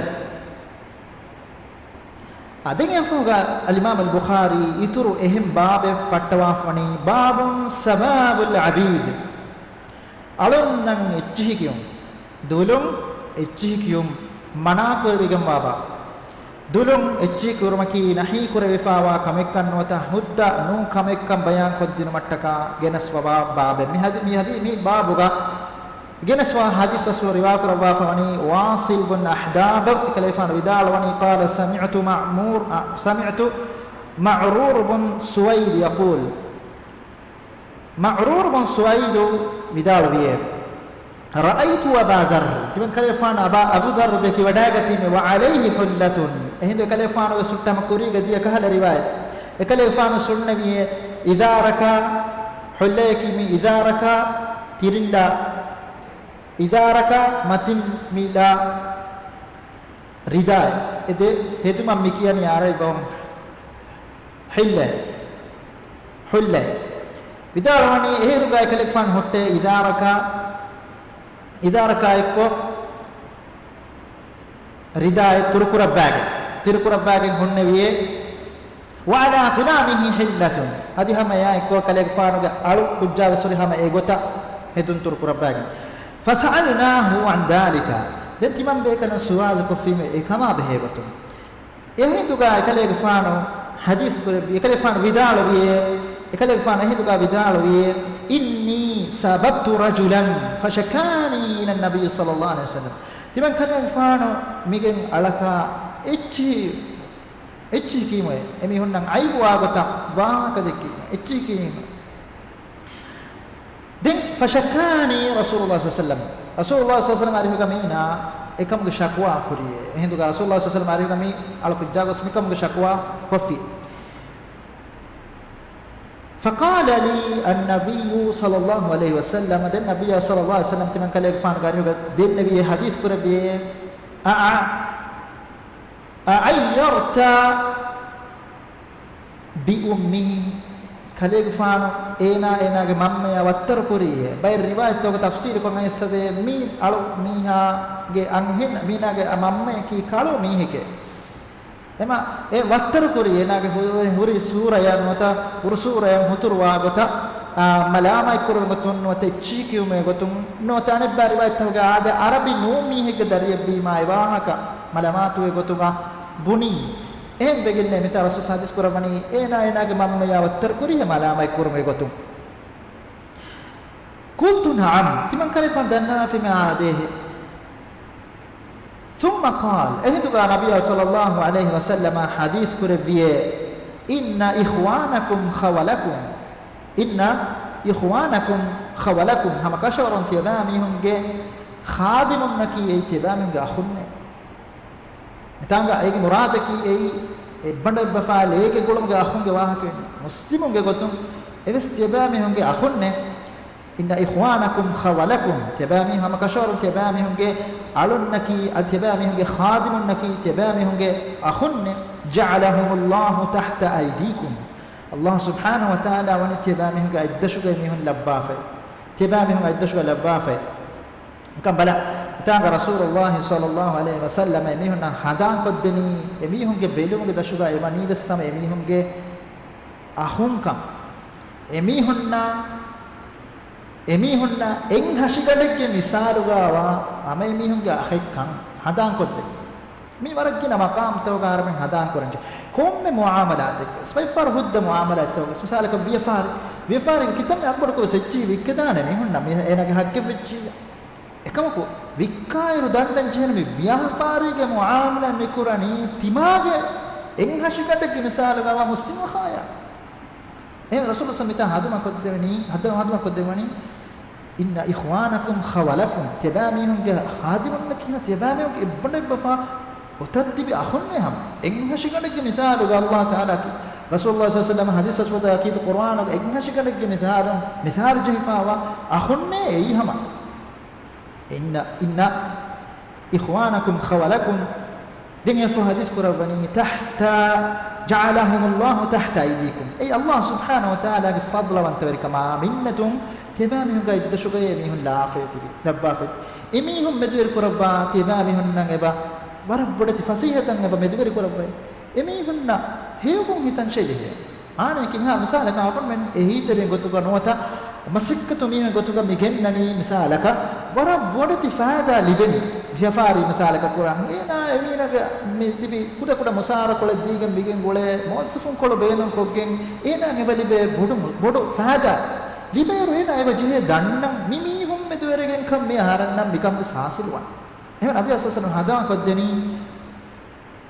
އާ، ދެން އެފަހުގަ އަލްއިމާމު އަލްބުޚާރީ އިތުރު އެހެން ބާބެއް ފައްޓަވާފަވަނީ، باب سباب العبيد. އަޅުންނަށް އެއްޗިހި ކިޔުން، ދުލުން އެއްޗިހި ކިޔުން މަނާކުރެވިގެންވާ ބާ. ދުލުން އެއްޗިހި ކުރުމަކީ ނަހީ ކުރެވިފާވާ ކަމެއްކަން ނުވަތަ ހުއްދަ ނޫން ކަމެއްކަން ބަޔާންކޮށްދިނުމަށްޓަކާ ގެނެސްފަވާ ބާބެއް. މި ޙަދީ، މި ޙަދީ، މި ބާބުގަ ގެނެސްވާ ޙަދީޘް ރިވާކުރައްވާފަވަނީ ވާޞިލް ބުން އަޙްދާބް ކަލޭފާނު ވިދާޅުވަނީ، قال سمعت معمور، އަ، سمعت معرور بن سويد يقول، މަޢްރޫރު ބުން ސުވައިދު ވިދާޅުވިއޭ، رأيت أبا ذر، ތިމަން ކަލޭފާނު އަބާ އަބޫ ޛައްރު ދެކި ވަޑައިގަތީމެ، وعليه حلة، އެހިނދު އެކަލޭފާނުގެ ސުއްޓަމަ ކުރީގަ ދިޔަ ކަހަލަ ރިވާޔަތެއް. އެކަލޭފާނު ސުންނެވިއޭ، އިޒާރަކާ، ޙުއްލަޔަކީ މި އިޒާރަކާ ތިރިންލާ، އިޒާރަކާ މަތިން މި ލާ ރިދާއެއް. އެ ދެ ހެދުމަށް މި ކިޔަނީ އަރަބި ބަހުން ޙުއްލަ، ޙުއްލަ. ވިދާޅުވަނީ އެހިރުގަ އެކަލޭގެފާނު ހުއްޓޭ އިޒާރަކާ، އިޒާރަކާ އެއްކޮށް ރިދާއެއް ތުރުކުރައްވާގެން، ތިރުކުރައްވާގެން ހުންނެވިއޭ. وعلى غلامه حلة، އަދި ހަމަ އެއާއެއްކޮށް ކަލޭގެފާނުގެ އަޅު ކުއްޖާވެސް ހުރި ހަމަ އެގޮތަށް ހެދުން ތުރުކުރައްވާގެން. فسألناه عن ذلك، ދެން ތިމަން ބޭކަލުން ސުވާލު ކޮށްފީމެ އެކަމާ ބެހޭ ގޮތުން. އެހިނދުގަ އެކަލޭގެފާނު ޙަދީޘް ކުރެއްވި، އެކަލޭގެފާނު ވިދާޅުވިއޭ، އެކަލޭގެފާނު އެހިނދުގަ ވިދާޅުވިއޭ، إني سببت رجلا فشكاني إلى النبي صلى الله عليه وسلم. ތިމަން ކަލޭގެފާނު މިގެން އަޅަކާ އެއްޗިހި، އެއްޗިހި ކީމުއޭ، އެމީހުންނަށް ޢައިބުވާ ގޮތަށް ވާހަކަ ދެއްކީމެ، އެއްޗިހި ކީމު. ދެން فشكاني رسول الله صلى الله عليه وسلم. ރަސޫލުﷲ ޞައްލަﷲ ޢަލައިހި ވަސައްލަމަ އަރިހުގަ މީނާ އެކަމުގެ ޝަކުވާ ކުރިޔޭ. އެހިނދުގަ ރަސޫލުﷲ ޞައްލަﷲ ޢަލައިހި ވަސައްލަމަ އަރިހުގަ މި އަޅު ކުއްޖާ ގޮސް މިކަމުގެ ޝަކުވާ ކޮށްފި. فقال لي النبي صلى الله عليه وسلم، ދެން ނަބިއްޔާ ޞައްލަﷲ ޢަލައިހި ވަސައްލަމަ ތިމަން ކަލޭގެފާނުގެ އަރިހުގަ ދެންނެވި ޙަދީޘް ކުރެއްވިޔޭ، أع-، أعيرت بأمي، ކަލޭގެފާނު އޭނާ އޭނާގެ މަންމަޔާ ވައްތަރު ކުރީއޭ؟ ބައެއް ރިވާޔަތްތަކުގަ ތަފްސީރުކޮށް އައިސްފަވޭ، މީ އަޅު މީހާގެ އަންހެން، މީނާގެ މަންމަޔަކީ ކަޅު މީހެކޭ. އެމަ އެ ވައްތަރު ކުރީ އޭނާގެ ހު-، ހުރި ސޫރަޔަށް ނުވަތަ ހުރު ސޫރަޔަށް ހުތުރުވާ ގޮތަށް، އާ، މަލާމާތް ކުރުމުގެ ގޮތުން ނުވަތަ އެއްޗިހި ކިޔުމުގެ ގޮތުން ނުވަތަ އަނެއްބާ ރިވާޔަތްތަކުގަ އާދެ، އަރަބި ނޫން މީހެއްގެ ދަރިއެއްވީމާ އެ ވާހަކަ މަލާމާތުވެ ގޮތުގަ ބުނީ. އެހެން ވެގެންނޭ މިތާ ރަސޫލު ޙަދީޘް ކުރައްވަނީ އޭނާ އޭނާގެ މަންމަޔާ ވައްތަރު ކުރީހޭ މަލާމާތް ކުރުމުގެ ގޮތުން. قلت نعم، ތިމަން ކަލޭގެފާނު ދަންނަވާފި މި އާދޭހޭ. ثم قال، އެހިނދުގަ ނަބިއްޔާ ޞައްލަﷲ ޢަލައިހި ވަސައްލަމަ ޙަދީޘް ކުރެއްވިޔޭ، إن إخوانكم خولكم، إن إخوانكم خولكم، ހަމަ ކަށަވަރުން ތިޔަބައިމީހުންގެ ޚާދިމުންނަކީ އެއީ ތިޔަބައިމީހުންގެ އަޚުންނޭ. މިތާނގަ އޭގެ މުރާދަކީ އެއީ އެއްބަނޑު އެއްބަފާ ލޭގެ ގުޅުމުގެ އަޚުންގެ ވާހަކައެއް ނޫން. މުސްލިމުންގެ ގޮތުން އެވެސް ތިޔަބައިމީހުންގެ އަޚުންނޭ. إن إخوانكم خولكم، ތިޔަބައިމީހުން ހަމަ ކަށަވަރުން ތިޔަބައިމީހުންގެ އަޅުންނަކީ، އަދި ތިޔަބައިމީހުންގެ ޚާދިމުންނަކީ ތިޔަބައިމީހުންގެ އަޚުންނޭ. جعلهم الله تحت أيديكم، ﷲ ސުބްޙާނަހޫ ވަތަޢާލާ ވަނީ ތިޔަބައިމީހުންގެ އަތްދަށުގައި މީހުން ލައްވާފައި. ތިޔަބައިމީހުން އަތްދަށުގަ ލައްވާފައި. ކަންބަލަ، މިތާނގަ ރަސޫލުﷲ ޞައްލަﷲ ޢަލައިހި ވަސައްލަމަ އެމީހުންނަށް ހަނދާންކޮށްދެނީ، އެމީހުންގެ ބެލުމުގެ ދަށުގަ އެވަނީވެސް ހަމަ އެމީހުންގެ އަޚުންކަން. އެމީހުންނާ، އެމީހުންނާ އެއް ހަށިގަނޑެއްގެ މިސާލުގަވާ ހަމަ އެމީހުންގެ އަޚެއްކަން ހަނދާންކޮށްދެނީ. މީ ވަރަށް ގިނަ މަޤާމްތަކުގަ އަހަރެމެން ހަނދާންކުރަންޖެހޭ. ކޮންމެ މުޢާމަލާތެއްގަވެސް، ބައެއްފަހަރު ހުއްދަ މުޢާމަލާތްތަކުގަވެސް، މިސާލަކަށް ވިޔަފާރި، ވިޔަފާރީގެ ކިތަންމެ އަށްބޮޑުކޮށް އެއްޗިހި ވިއްކެދާނެ މީހުންނަށް މި އޭނާގެ ހައްގެއްވެއްޖިއްޔާ. އެކަމަކު، ވިއްކާއިރު ދަންނަން ޖެހޭނެ މި ވިޔަފާރީގެ މުޢާމަލާތް މި ކުރަނީ ތިމާގެ އެއް ހަށިގަނޑެއްގެ މިސާލުގަވާ މުސްލިމް އަޚާޔާ. އެހެން ރަސޫލު ޞައްލަﷲ މިތާ ހަނދުމަކޮށްދެވެނީ، ހަނދު-، ހަނދުމަކޮށްދެވުނީ، إن إخوانكم خولكم، ތިޔަބައިމީހުންގެ ޚާދިމުންނަކީ ތިޔަބައިމީހުންގެ އެއްބަނޑު އެއްބަފާ ގޮތަށް ތިބި އަޚުންނޭ ހަމަ. އެއް ހަށިގަނޑެއްގެ މިސާލުގަ ﷲ ތަޢާލާ ކި-، ރަސޫލުﷲ ޞައްލަﷲ ޢަލައިހި ވަސައްލަމަ ޙަދީޘް ރަސޫލާ ކީރިތި ޤުރުއާނުގަ އެއް ހަށިގަނޑެއްގެ މިސާލު، މިސާލު ޖެހިފައިވާ އަޚުންނޭ އެއީ ހަމަ. إن، إن إخوانكم خولكم، ދެން އެފަ ޙަދީޘް ކުރައްވަނީ، تحت، جعلهم الله تحت أيديكم. އެއީ ﷲ ސުބްޙާނަހޫ ވަތަޢާލާގެ ފަޟްލަވަންތަވެރިކަމާ މިންނަތުން ތިޔަބައިމީހުންގެ އަތްދަށުގައޭ މީހުން ލާފައި ތިބި، ލައްވާފައި ތި-، އެމީހުން މެދުވެރި ކުރައްވާ ތިޔަބައިމީހުންނަށް އެބަ ވަރަށް ބޮޑެތި ފަސޭހަތައް އެބަ މެދުވެރި ކުރައްވައި. އެމީހުންނަށް ހެޔޮގޮން ހިތަން ޝެޖެހޭ. އާނެކި މިހާ މިސާލަކަށް އަޅުގަނޑުމެން އެހީތެރިން ގޮތުގަ ނުވަތަ މަސައްކަތު މީހުން ގޮތުގަ މި ގެންނަނީ މިސާލަކަށް ވަރަށް ބޮޑެތި ފައިދާ ލިބެނީ. ވިޔަފާރީ މިސާލަކަށް ކުރާން. އޭނާ އެމީނަގެ މި ތިބި ކުޑަކުޑަ މުސާރަކޮޅެއް ދީގެން މިގެން ގުޅޭ މުވައްޒަފުންކޮޅު ބޭނުންކޮށްގެން އޭނާ އެބަ ލިބޭ ބޮޑު، ބޮޑު ފައިދާ ލިބޭއިރު އޭނާ އެބަ ޖެހޭ ދަންނަން މި މީހުން މެދުވެރިގެންކަން މި އަހަރެންނަށް މިކަން ވެސް ހާސިލުވާން. އެހެން ނަބިއްޔާ ޞައްލަﷲ ޢަލައިހި ވަސައްލަމަ ހަނދާންކޮށްދެނީ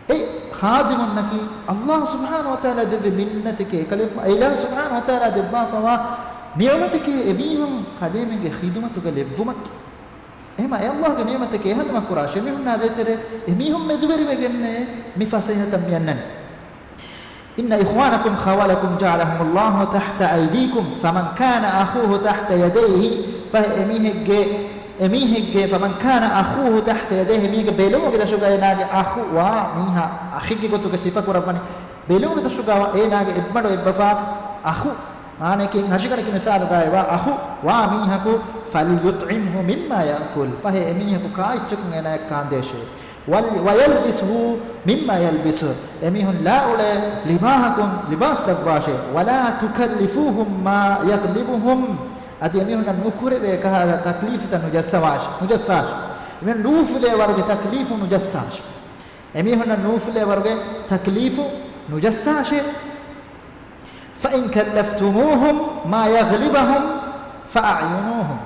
އެ ޚާދިމުންނަކީ ﷲ ސުބްޙާނަހޫ ވަތަޢާލާ ދެއްވި މިންނަތެކޭ، އެކަލޭގެފާނު ﷲ ސުބްޙާނަހޫ ވަތަޢާލާ ދެއްވާފައިވާ ނިޢުމަތެކޭ އެމީހުން ކަލޭމެންގެ ޚިދުމަތުގަ ލެއްވުމަކީ. އެހެންމަ އެ ﷲގެ ނިޢުމަތެކޭ އެ ހަނދުމަ ކުރާށޭ. އެމީހުންނާ ދޭތެރޭ އެމީހުން މެދުވެރިވެގެންނޭ މި ފަސޭހަތައް މި އަންނަނީ. إن إخوانكم خولكم جعلهم الله تحت أيديكم فمن كان أخوه تحت يديه، ފަހެ އެމީހެއްގެ، އެމީހެއްގެ، فمن كان أخوه تحت يديه، އެމީހެއްގެ ބެލުމުގެ ދަށުގަ އޭނާގެ އަޚު ވާ މީހާ، އަޚެއްގެ ގޮތުގަ ސިފަ ކުރައްވަނީ، ބެލުމުގެ ދަށުގަ އޭނާގެ އެއްބަނޑު އެއްބަފާ އަޚު، އާނެކި ހަށިގަނޑަކި މިސާލުގައިވާ އަޚު ވާ މީހަކު، فليطعمه مما يأكل، ފަހެ އެމީހަކު ކާ އެއްޗަކުން އޭނާޔަށް ކާންދޭށޭ. ވަލް-، وَيَلْبِسْهُ مِمَّا يَلْبَسُ، އެމީހުން ލާ އުޅޭ ލިބާހަކުން ލިބާސް ލައްވާށޭ. وَلَا تُكَلِّفُوهُمْ مَا يَغْلِبُهُمْ، އަދި އެމީހުންނަށް ނުކުރެވޭ ކަހަލަ ތަކްލީފުތައް ނުޖައްސަވާށޭ، ނުޖައްސާށޭ. އެމީހުން ނޫފުލޭ ވަރުގެ ތަކްލީފު ނުޖައްސާށޭ. އެމީހުންނަށް ނޫފުލޭ ވަރުގެ ތަކްލީފު ނުޖައްސާށޭ. فَإِنْ كَلَّفْتُمُوهُمْ مَا يَغْلِبُهُمْ فَأَعِينُوهُمْ.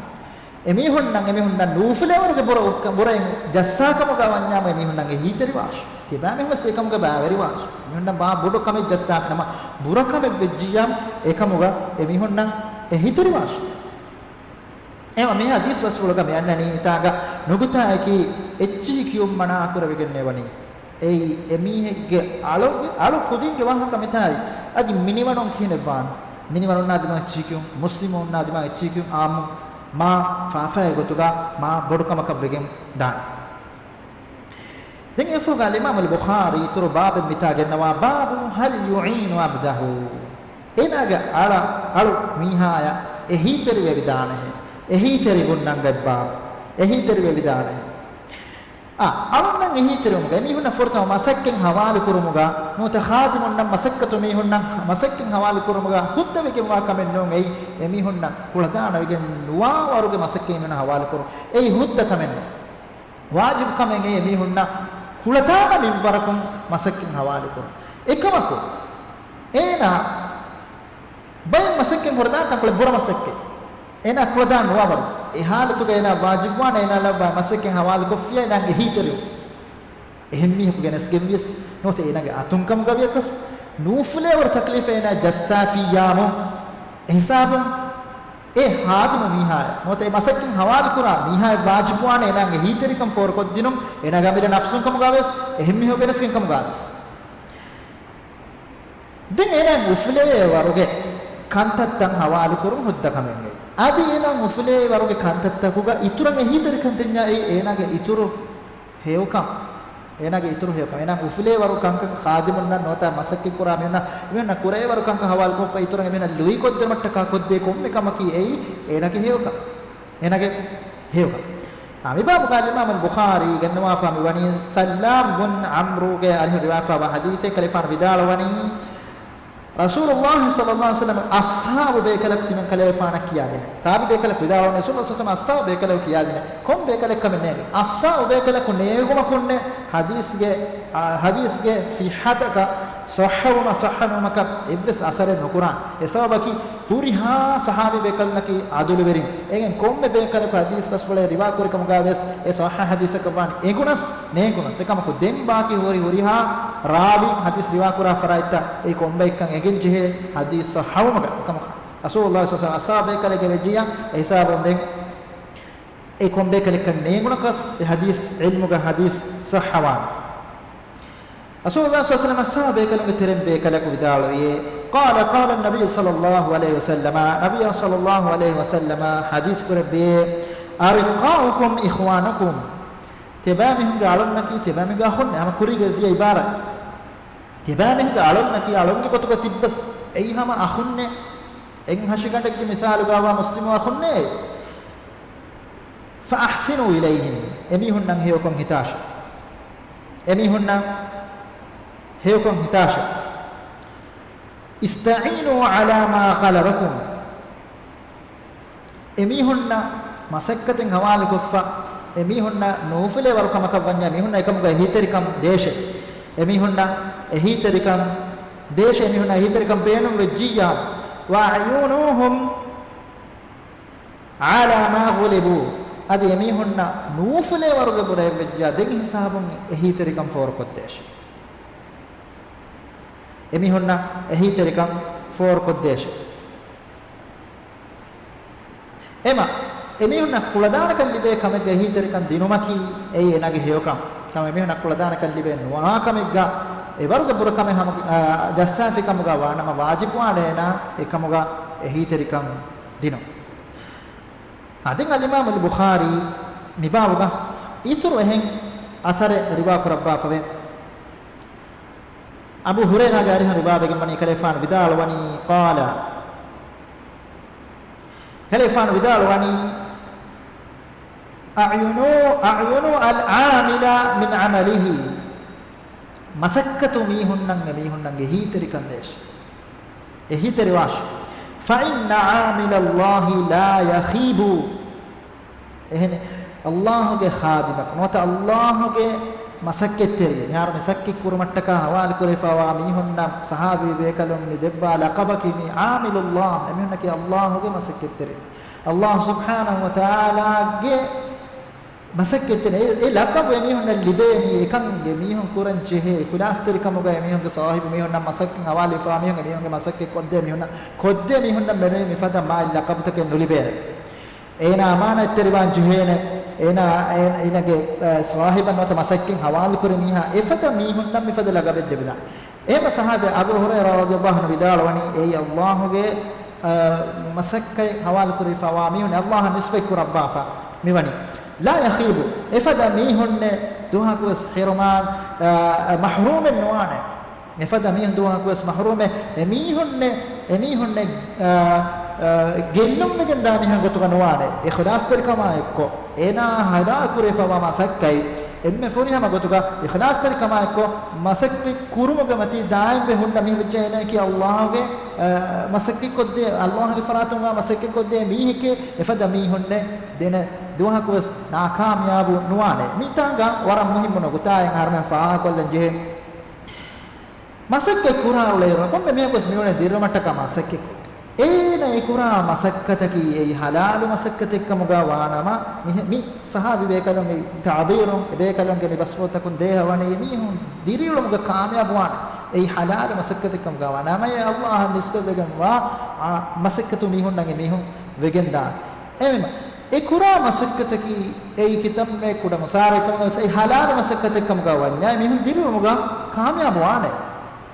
އެމީހުންނަށް، އެމީހުންނަށް ނޫފުލޭވަރުގެ ބުރަ-، ބުރައިން ޖައްސާކަމުގަ ވަންޏާމު އެމީހުންނަށް އެހީތެރިވާށި. ތިބާމީހުންވެސް އެކަމުގަ ބައިވެރިވާށި. މީހުންނަށް މާ ބޮޑު ކަމެއް ޖައްސާފިނަމަ، ބުރަކަމެއް ވެއްޖިއްޔާމު އެކަމުގަ އެމީހުންނަށް އެހީތެރިވާށި. އެހެންވީމަ މި ހަދީސް ބަސްފުޅުގަ މި އަންނަނީ މިތާގަ ނުކުތާއަކީ އެއްޗިހި ކިޔުން މަނާ ކުރެވިގެންނެވަނީ. އެއީ އެމީހެއްގެ އަޅުގެ، އަޅު ކުދިންގެ ވާހަކަ މިތާއީ. އަދި މިނިވަނުން ކިހިނެއްވާނެ؟ މިނިވަނުންނާ ދިމާ އެއްޗިހި ކިޔުން، މުސްލިމުންނާ ދިމާ އެއްޗިހި ކިޔުން އާއްމު މާ ފާފައެއް ގޮތުގަ މާ ބޮޑު ކަމަކަށް ވެގެން ދާނެ. ދެން އެފުގަ އަލްއިމާމު އަލްބުޚާރީ އިތުރު ބާބެއް މިތާ ގެންނަވާ، باب هل يعين عبده. އޭނާގެ އަޅަ، އަޅު މީހާޔަށް އެހީތެރިވެވިދާނެހޭ، އެހީތެރިވުން ނަންގަތްބާ، އެހީތެރިވެވިދާނެ. އާ، އަޅުންނަށް އެހީތެރިވުމުގަ އެމީހުންނަށް ފުރަތަމަ މަސައްކަތް ހަވާލުކުރުމުގަ ނުވަތަ ޚާދިމުންނަށް މަސައްކަތު މީހުންނަށް މަސައްކަތް ހަވާލުކުރުމުގަ ހުއްދަވެގެންވާ ކަމެއް ނޫން. އެއީ އެމީހުންނަށް ކުޅަދާނަވެގެން ނުވާ ވަރުގެ މަސައްކަތް އެމީހުންނަށް ހަވާލުކުރުން. އެއީ ހުއްދަ ކަމެއް ނޫން. ވާޖިބު ކަމެއް އެއީ އެމީހުންނަށް ކުޅަދާނަ މިންވަރަކުން މަސައްކަތް ހަވާލުކުރުން. އެކަމަކު، އޭނާ ބައެއް މަސައްކަތް ހުރެދާނެ ތަންކޮޅެއް ބުރަ މަސައްކަތް. އޭނާ ކުޅަދާން ނުވާވަރު. އެ ހާލަތުގަ އޭނާ ވާޖިބުވާނެ އޭނާ ލައްވާ މަސައްކަތް ހަވާލުކޮށްފިޔާ އޭނާ އެހީތެރިވުން. އެހެން މީހަކު ގެނެސްގެންވިޔަސް ނުވަތަ އޭނާގެ އަތުން ކަމުގަވިޔަކަސް ނޫފުލޭވަރު ތަކްލީފެއް އޭނާ ޖައްސާފިއްޔާމު އެހިސާބުން އެ ހާދިމު މީހާޔަށް ނުވަތަ އެ މަސައްކަތް ހަވާލުކުރާ މީހާޔަށް ވާޖިބުވާނެ އޭނާގެ އެހީތެރިކަން ފޯރުކޮށްދިނުން، އޭނާގެ އަމިއްލަ ނަފްސުން ކަމުގަވެސް އެހެން މީހަކު ގެނެސްގެން ކަމުގަވެސް. ދެން އޭނާ އުފުލޭ ވަރުގެ ކަންތައްތައް ހަވާލުކުރުން ހުއްދަ ކަމެއް ނެތް. އަދި އޭނާ އުފުލޭ ވަރުގެ ކަންތައްތަކުގަ އިތުރަށް އެހީތެރިކަން ދިންޏާ އެއީ އޭނާގެ އިތުރު ހެޔޮކަން. އޭނާގެ އިތުރު ހެޔޮކަން. އޭނާ އުފުލޭ ވަރު ކަންކަން ޚާދިމުންނަށް ނުވަތަ މަސައްކަތްކުރާ މީހުންނަށް، މީހުންނަށް ކުރޭވަރު ކަންކަން ހަވާލުކޮށްފަ އިތުރަށް އެމީހުންނަށް ލުއިކޮށްދިނުމަށްޓަކާ ކޮށްދޭ ކޮންމެ ކަމަކީ އެއީ އޭނާގެ ހެޔޮކަން. އޭނާގެ ހެޔޮކަން. އާ، މި ބާބުގަ އިމާމު ބުޚާރީ ގެންނަވާފަ މިވަނީ ސައްލާމް ބުން ޢަމްރޫގެ އަރިހުން ރިވާފާވާ ޙަދީޘެއް. ކަލޭފާނު ވިދާޅުވަނީ، ރަސޫލުﷲ ޞައްލަﷲ ޢަލައިހި ވަސައްލަމަ އަޞްޙާބު ބޭކަލަކު ތިމަން ކަލޭފާނަށް ކިޔާދިނެ. ތާބި ބޭކަލަކު ވިދާޅުވަނީ، ރަސޫލުﷲ ޞައްލަﷲ ޢަލައިހި ވަސައްލަމަ އަޞްޙާބު ބޭކަލަކު ކިޔާދިނެ. ކޮން ބޭކަލެއްކަމެއް ނޭނގެ. އަޞްޙާބު ބޭކަލަކު ނޭނގުމަކުންނެ ޙަދީޘްގެ، އާ، ޙަދީޘްގެ ޞިއްޙަތަކަށް، ޞައްޙަވުމަށް، ޞައްޙަނުވުމަކަށް އެއްވެސް އަސަރެއް ނުކުރާނެ. އެ ސަބަބަކީ ހުރިހާ ޞަޙާބީ ބޭކަލުންނަކީ ޢަދުލުވެރިން. އެނގެން ކޮންމެ ބޭކަލަކު ޙަދީޘް ބަސްފުޅެއް ރިވާކުރި ކަމުގަވެސް އެ ޞައްޙަ ޙަދީޘަކަށް ވާނެ. އެނގުނަސް ނޭނގުނަސް. އެކަމަކު ދެން ބާކީ ހުރި ހުރިހާ ރާވީން ޙަދީޘް ރިވާކުރާ ފަރާތްތައް އެއީ ކޮންބައެއްކަން އެނގެން ޖެހޭ ޙަދީޘް ޞައްޙަވުމަކަށް. އެކަމަކު ރަސޫލުﷲ ޞައްލަﷲ ޢަލައިހި ވަސައްލަމަ އަޞްޙާބު ބޭކަލެއްގެ ވެއްޖިއްޔާ އެ ހިސާބުން ދެން އެ ކޮން ބޭކަލެއްކަން ނޭނގުނަކަސް އެ ޙަދީޘް ޢިލްމުގަ ޙަދީޘް ޞައްޙަވާނެ. ރަސޫލުﷲ ޞައްލަﷲ ޢަލައިހި ވަސައްލަމަ އަޞްޙާބު ބޭކަލުންގެ ތެރެއިން ބޭކަލަކު ވިދާޅުވިއޭ، قال قال النبي صلى الله عليه وسلم، ނަބިއްޔާ ޞައްލަﷲ ޢަލައިހި ވަސައްލަމަ ޙަދީޘް ކުރެއްވިއޭ، أرقاؤكم إخوانكم، ތިބާމީހުންގެ އަޅުންނަކީ ތިބާމީހުންގެ އަޚުންނޭ. ހަމަ ކުރީގަ ދިޔަ ޢިބާރާތް. ތިބާމީހުންގެ އަޅުންނަކީ އަޅުންގެ ގޮތުގަ ތިއްބަސް އެއީ ހަމަ އަޚުންނޭ. އެއް ހަށިގަނޑެއްގެ މިސާލުގަވާ މުސްލިމު އަޚުންނޭ. فأحسنوا إليهم، އެމީހުންނަށް ހެޔޮކޮށް ހިތާށެ. އެމީހުންނަށް ހެޔޮކޮށް ހިތާށެ. استعينوا على ما غلبكم، އެމީހުންނަށް މަސައްކަތެއް ހަވާލުކޮށްފަ، އެމީހުންނަށް ނޫފުލޭ ވަރު ކަމަކަށް ވަންޏާ، އެމީހުންނަށް އެކަމުގަ އެހީތެރިކަން ދޭށޭ. އެމީހުންނަށް އެހީތެރިކަން ދޭށޭ، އެމީހުންނަށް އެހީތެރިކަން ބޭނުން ވެއްޖިއްޔާ. وأعينوهم على ما غلبوا، އަދި އެމީހުންނަށް ނޫފުލޭ ވަރުގެ ބުރައެއް ވެއްޖާ ދެން ހިސާބުން އެހީތެރިކަން ފޯރުކޮށްދޭށޭ. އެމީހުންނަށް އެހީތެރިކަން ފޯރުކޮށްދޭށޭ. އެމަ، އެމީހުންނަށް ކުޅަދާނަކަން ލިބޭ ކަމެއްގަ އެހީތެރިކަން ދިނުމަކީ އެއީ އޭނާގެ ހެޔޮކަން. ކަމަށް އެމީހުންނަށް ކުޅަދާނަކަން ލިބޭ ނުވާ ކަމެއްގަ އެވަރުގެ ބުރަކަމެއް ހަމަ، އާ، ޖައްސާފި ކަމުގަ ވާނަމަ ވާޖިބުވާނެ އޭނާ އެކަމުގަ އެހީތެރިކަން ދިނުން. އާ، ދެން އަލްއިމާމު އަލްބުޚާރީ މިބާބުގަ އިތުރު އެހެން އަސަރެއް ރިވާކުރައްވާފަވޭ. އަބޫ ހުރައިރާގެ އަރިހުން ރިވާވެގެންވަނީ ކަލޭފާނު ވިދާޅުވަނީ، قال، ކަލޭފާނު ވިދާޅުވަނީ، أعينوا، أعينوا العامل من عمله، މަސައްކަތު މީހުންނަށް އެމީހުންނަށް އެހީތެރިކަން ދޭށޭ. އެހީތެރިވާށޭ. فإن عامل الله لا يخيب. އެހެނެއް، ﷲ ގެ ޚާދިމަކު ނުވަތަ ﷲ ގެ މަސައްކަތްތެރި، މިހާރު މިސައްކަތް ކުރުމަށްޓަކާ ހަވާލުކުރެވިފައިވާ މީހުންނަށް ޞަޙާބީ ބޭކަލުން މި ދެއްވާ ލަޤަބަކީ މީ عامل الله، އެމީހުންނަކީ ﷲ ގެ މަސައްކަތްތެރި. ﷲ ސުބްޙާނަހޫ ވަތަޢާލާގެ މަސައްކަތްތެރި. އެ، އެ ލަޤަބު އެމީހުންނަށް ލިބޭނީ އެކަން އެމީހުން ކުރަން ޖެހޭ އިޚުލާޞްތެރިކަމުގަ އެމީހުންގެ ސާހިބު މީހުންނަށް މަސައްކަތް ހަވާލުވެފައިވާ މީހުން އެމީހުންގެ މަސައްކަތް ކޮށްދޭ މީހުންނަށް، ކޮށްދޭ މީހުންނަށް މެނުވީ މިފަދަ މާތް ލަޤަބުތަކެއް ނުލިބޭނެ. އޭނާ އަމާނާތްތެރިވާން ޖެހޭނެ. އޭނާ، އޭ-، އޭނާގެ، އަ، ސާހިބަށް ނުވަތަ މަސައްކަތް ހަވާލުކުރި މީހާ އެފަދަ މީހުންނަށް މިފަދަ ލަގަބެއް ދެވިދާނެ. އެހެންމަ ސަހާބީ އަބޫ ހުރައިރާ ރަޟިޔަﷲ ޢަންހު ވިދާޅުވަނީ، އެއީ އަﷲގެ، އަ، މަސައްކަތް ހަވާލުކުރެވިފައިވާ މީހުން، އަﷲއަށް ނިސްބަތް ކުރައްވާފަ މިވަނީ. لا يخيب، އެފަދަ މީހުންނެއް ދުވަހަކުވެސް ހިރުމާން، އަ، މަޙްރޫމެއް ނުވާނެ. އެފަދަ މީހުން ދުވަހަކުވެސް މަޙްރޫމެއް. އެމީހުންނެއް، އެމީހުންނެއް، އާ، އާ، ގެއްލުންވެގެން ދާ މީހުން ގޮތުގަ ނުވާނެ. އިޚްލާޞްތެރިކަމާ އެއްކޮށް، އޭނާ ހަދާ ކުރެވިފައިވާ މަސައްކަތް އެންމެ ފުރިހަމަ ގޮތުގަ އިޚްލާޞްތެރިކަމާ އެއްކޮށް، މަސައްކަތް ކުރުމުގެ މަތީ ދާއިމްވެ ހުންނަ މީހެއް ވެއްޖެ އޭނާއަކީ އަﷲގެ، އާ، މަސައްކަތް ކޮށްދޭ، އަﷲގެ ފަރާތުން ވާ މަސައްކަތް ކޮށްދޭ މީހެކޭ. އެފަދަ މީހުންނެއް ދެނެ ދުވަހަކުވެސް ނާކާމިޔާބު ނުވާނެ. މިތާނގަ ވަރަށް މުހިއްމު ނުކުތާއެއް އަހަރުމެން ފާހަގަކޮށްލަން ޖެހޭ. މަސައްކަތް ކުރާ އުޅޭއިރު، ކޮންމެ މީހަކުވެސް މިއުޅެނީ ދިރިއުޅުމަށްޓަކާ މަސައްކަތް ކޮށް. އޭނަ އެ ކުރާ މަސައްކަތަކީ އެއީ ހަލާލު މަސައްކަތެއްކަމުގަ ވާނަމަ، މި، މި ސަހާބީ ބޭކަލުން މި ތަޢުބީރުން، އެ ބޭކަލުންގެ މި ބަސްފުޅުތަކުން ދޭހަވަނީ އެމީހުން ދިރިއުޅުމުގަ ކާމިޔާބުވާނެ. އެއީ ހަލާލު މަސައްކަތެއްކަމުގަ ވާނަމަ، އެ އަﷲއަށް ނިސްބަތްވެގެންވާ، އާ، މަސައްކަތު މީހުންނަށް އެމީހުން ވެގެންދާނެ. އެހެންވީމަ، އެ ކުރާ މަސައްކަތަކީ އެއީ ކިތަންމެ ކުޑަ މުސާރައެއްކަމުގަވެސް އެއީ ހަލާލު މަސައްކަތެއްކަމުގަ ވަންޏާ އެމީހުން ދިރިއުޅުމުގަ ކާމިޔާބުވާނެ.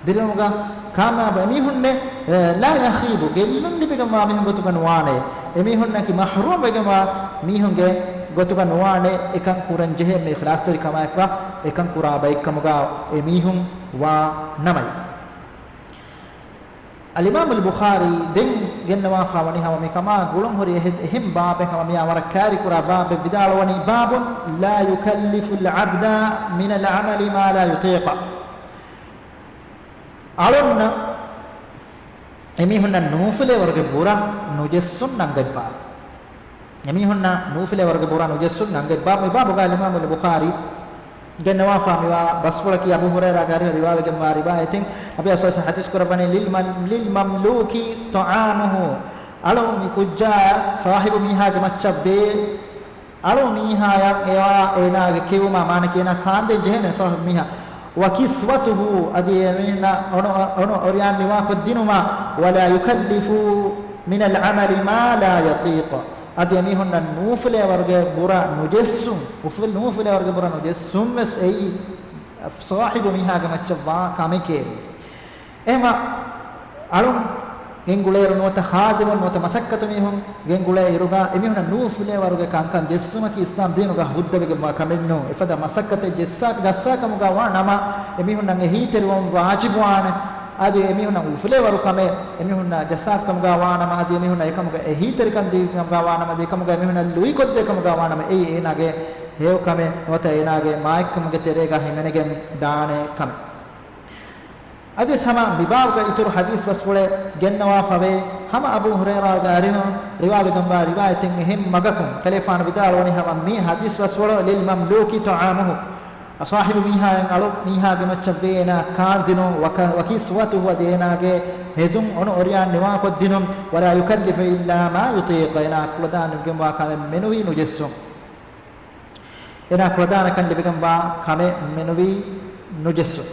ދިރިއުޅުމުގަ ކާމިޔާބު އެމީހުންނެއް، އެ، لا يخيب، ގެއްލުން ލިބިގެންވާ މީހުން ގޮތުގަ ނުވާނެ. އެމީހުންނަކީ މަޙްރޫމް ވެގެންވާ މީހުންގެ ގޮތުގަ ނުވާނެ. އެކަން ކުރަން ޖެހޭ އެންމެ އިޚްލާޞްތެރިކަމާއެކު އެކަން ކުރާ ބައެއްކަމުގަ އެމީހުން ވާ ނަމަ. އަލްއިމާމުލް ބުޚާރީ ދެން ގެންނަވާފަ ވަނީ ހަމަ މިކަމާ ގުޅުންހުރި އެހެ-، އެހެން ބާބެއް ހަމަ މިއާ ވަރަށް ކައިރިކުރާ ބާބެއް ވިދާޅުވަނީ، باب لا يكلف العبد من العمل ما لا يطيق. އަޅުންނަށް އެމީހުންނަށް ނޫފުލޭވަރުގެ ބުރަ ނުޖެއްސުން ނަންގަތް ބާބެއް. އެމީހުންނަށް ނޫފުލޭވަރުގެ ބުރަ ނުޖެއްސުން ނަންގަތް ބާބެއް. މި ބާބުގަ އަލްއިމާމުލް ބުޚާރީ ގެންނަވާފާ މިވާ ބަސްފުޅަކީ އަބޫ ހުރައިރާގެ އަރިހަށް ރިވާވެގެންވާ ރިވާޔަތެއް. ނަބީ ސައްލައްލާހު ޢަލައިހި ވަސައްލަމަ ޙަދީޘް ކުރައްވަނީ، للمم-، للمملوك طعامه. އަޅު މި ކުއްޖާއަށް ސާހިބު މީހާގެ މައްޗަށް ވޭ. އަޅު މީހާޔަށް އެވާ އޭނާގެ ކެއުމާ މާނަކީ އޭނާ ކާންދޭން ޖެހޭނެ ސާހިބު މީހާ. وكسوته، އަދި އެމީހުންނަށް އޮނު، އޮނު އޮރިޔާން ނިވާކޮށްދިނުމާ. ولا يكلف من العمل ما لا يطيق. އަދި އެމީހުންނަށް ނޫފުލޭވަރުގެ ބުރަ ނުޖެއްސުން، އުފުލް، ނޫފުލޭވަރުގެ ބުރަ ނުޖެއްސުން ވެސް އެއީ ސާހިބު މީހާގެ މައްޗަށް ވާ ކަމެކޭ. އެހެންވީމަ، އަޅުން ގެންގުޅޭއިރު ނުވަތަ ޚާދިމުން ނުވަތަ މަސައްކަތު މީހުން ގެންގުޅޭ އިރުގަ އެމީހުންނަށް ނޫފުލޭވަރުގެ ކަންކަން ޖެއްސުމަކީ އިސްލާމް ދީނުގަ ހުއްދަވެގެންވާ ކަމެއް ނޫން. އެފަދަ މަސައްކަތެއް ޖެއްސާ ގައްސާ ކަމުގަ ވާ ނަމަ، އެމީހުންނަށް އެހީތެރިވުން ވާޖިބުވާނެ. އަދި އެމީހުންނަށް އުފުލޭވަރު ކަމެއް އެމީހުންނަށް ޖައްސާފި ކަމުގަ ވާ ނަމަ، އަދި އެމީހުންނަށް އެކަމުގެ އެހީތެރިކަން ދީ ކަމުގަ ވާ ނަމަ، އަދި އެކަމުގަ އެމީހުންނަށް ލުއިކޮށްދޭ ކަމުގަ ވާ ނަމަ، އެއީ އޭނާގެ ހެޔޮ ކަމެއް ނުވަތަ އޭނާގެ މާތްކަމުގެ ތެރޭގަ ހިމެނިގެން ދާނެ ކަމެއް. އަދި ހަމަ މި ބާބުގެ އިތުރު ޙަދީޘް ބަސްފުޅެއް ގެންނަވާފަވޭ. ހަމަ އަބޫ ހުރައިރާގެ އަރިހުން ރިވާވެގެންވާ ރިވާޔަތެއް އެހެން މަގަކުން ކަލޭފާނު ވިދާޅުވަނީ ހަމަ މި ޙަދީޘް ބަސްފުޅު، للمملوك طعامه. ސާހިބު މީހާއަށް އަޅު މީހާގެ މައްޗަށް ވޭ އޭނާ ކާންދިނުން، وك-، وكسوته، އަދި އޭނާގެ ހެދުން އޮނު އޮރިޔާން ނިވާކޮށްދިނުން، ولا يكلف إلا ما يطيق، އޭނާ ކުޅަދާނަވެގެންވާ ކަމެއް މެނުވީ ނުޖެއްސުން. އޭނާ ކުޅަދާނަކަން ލިބިގެންވާ ކަމެއް މެނުވީ ނުޖެއްސުން.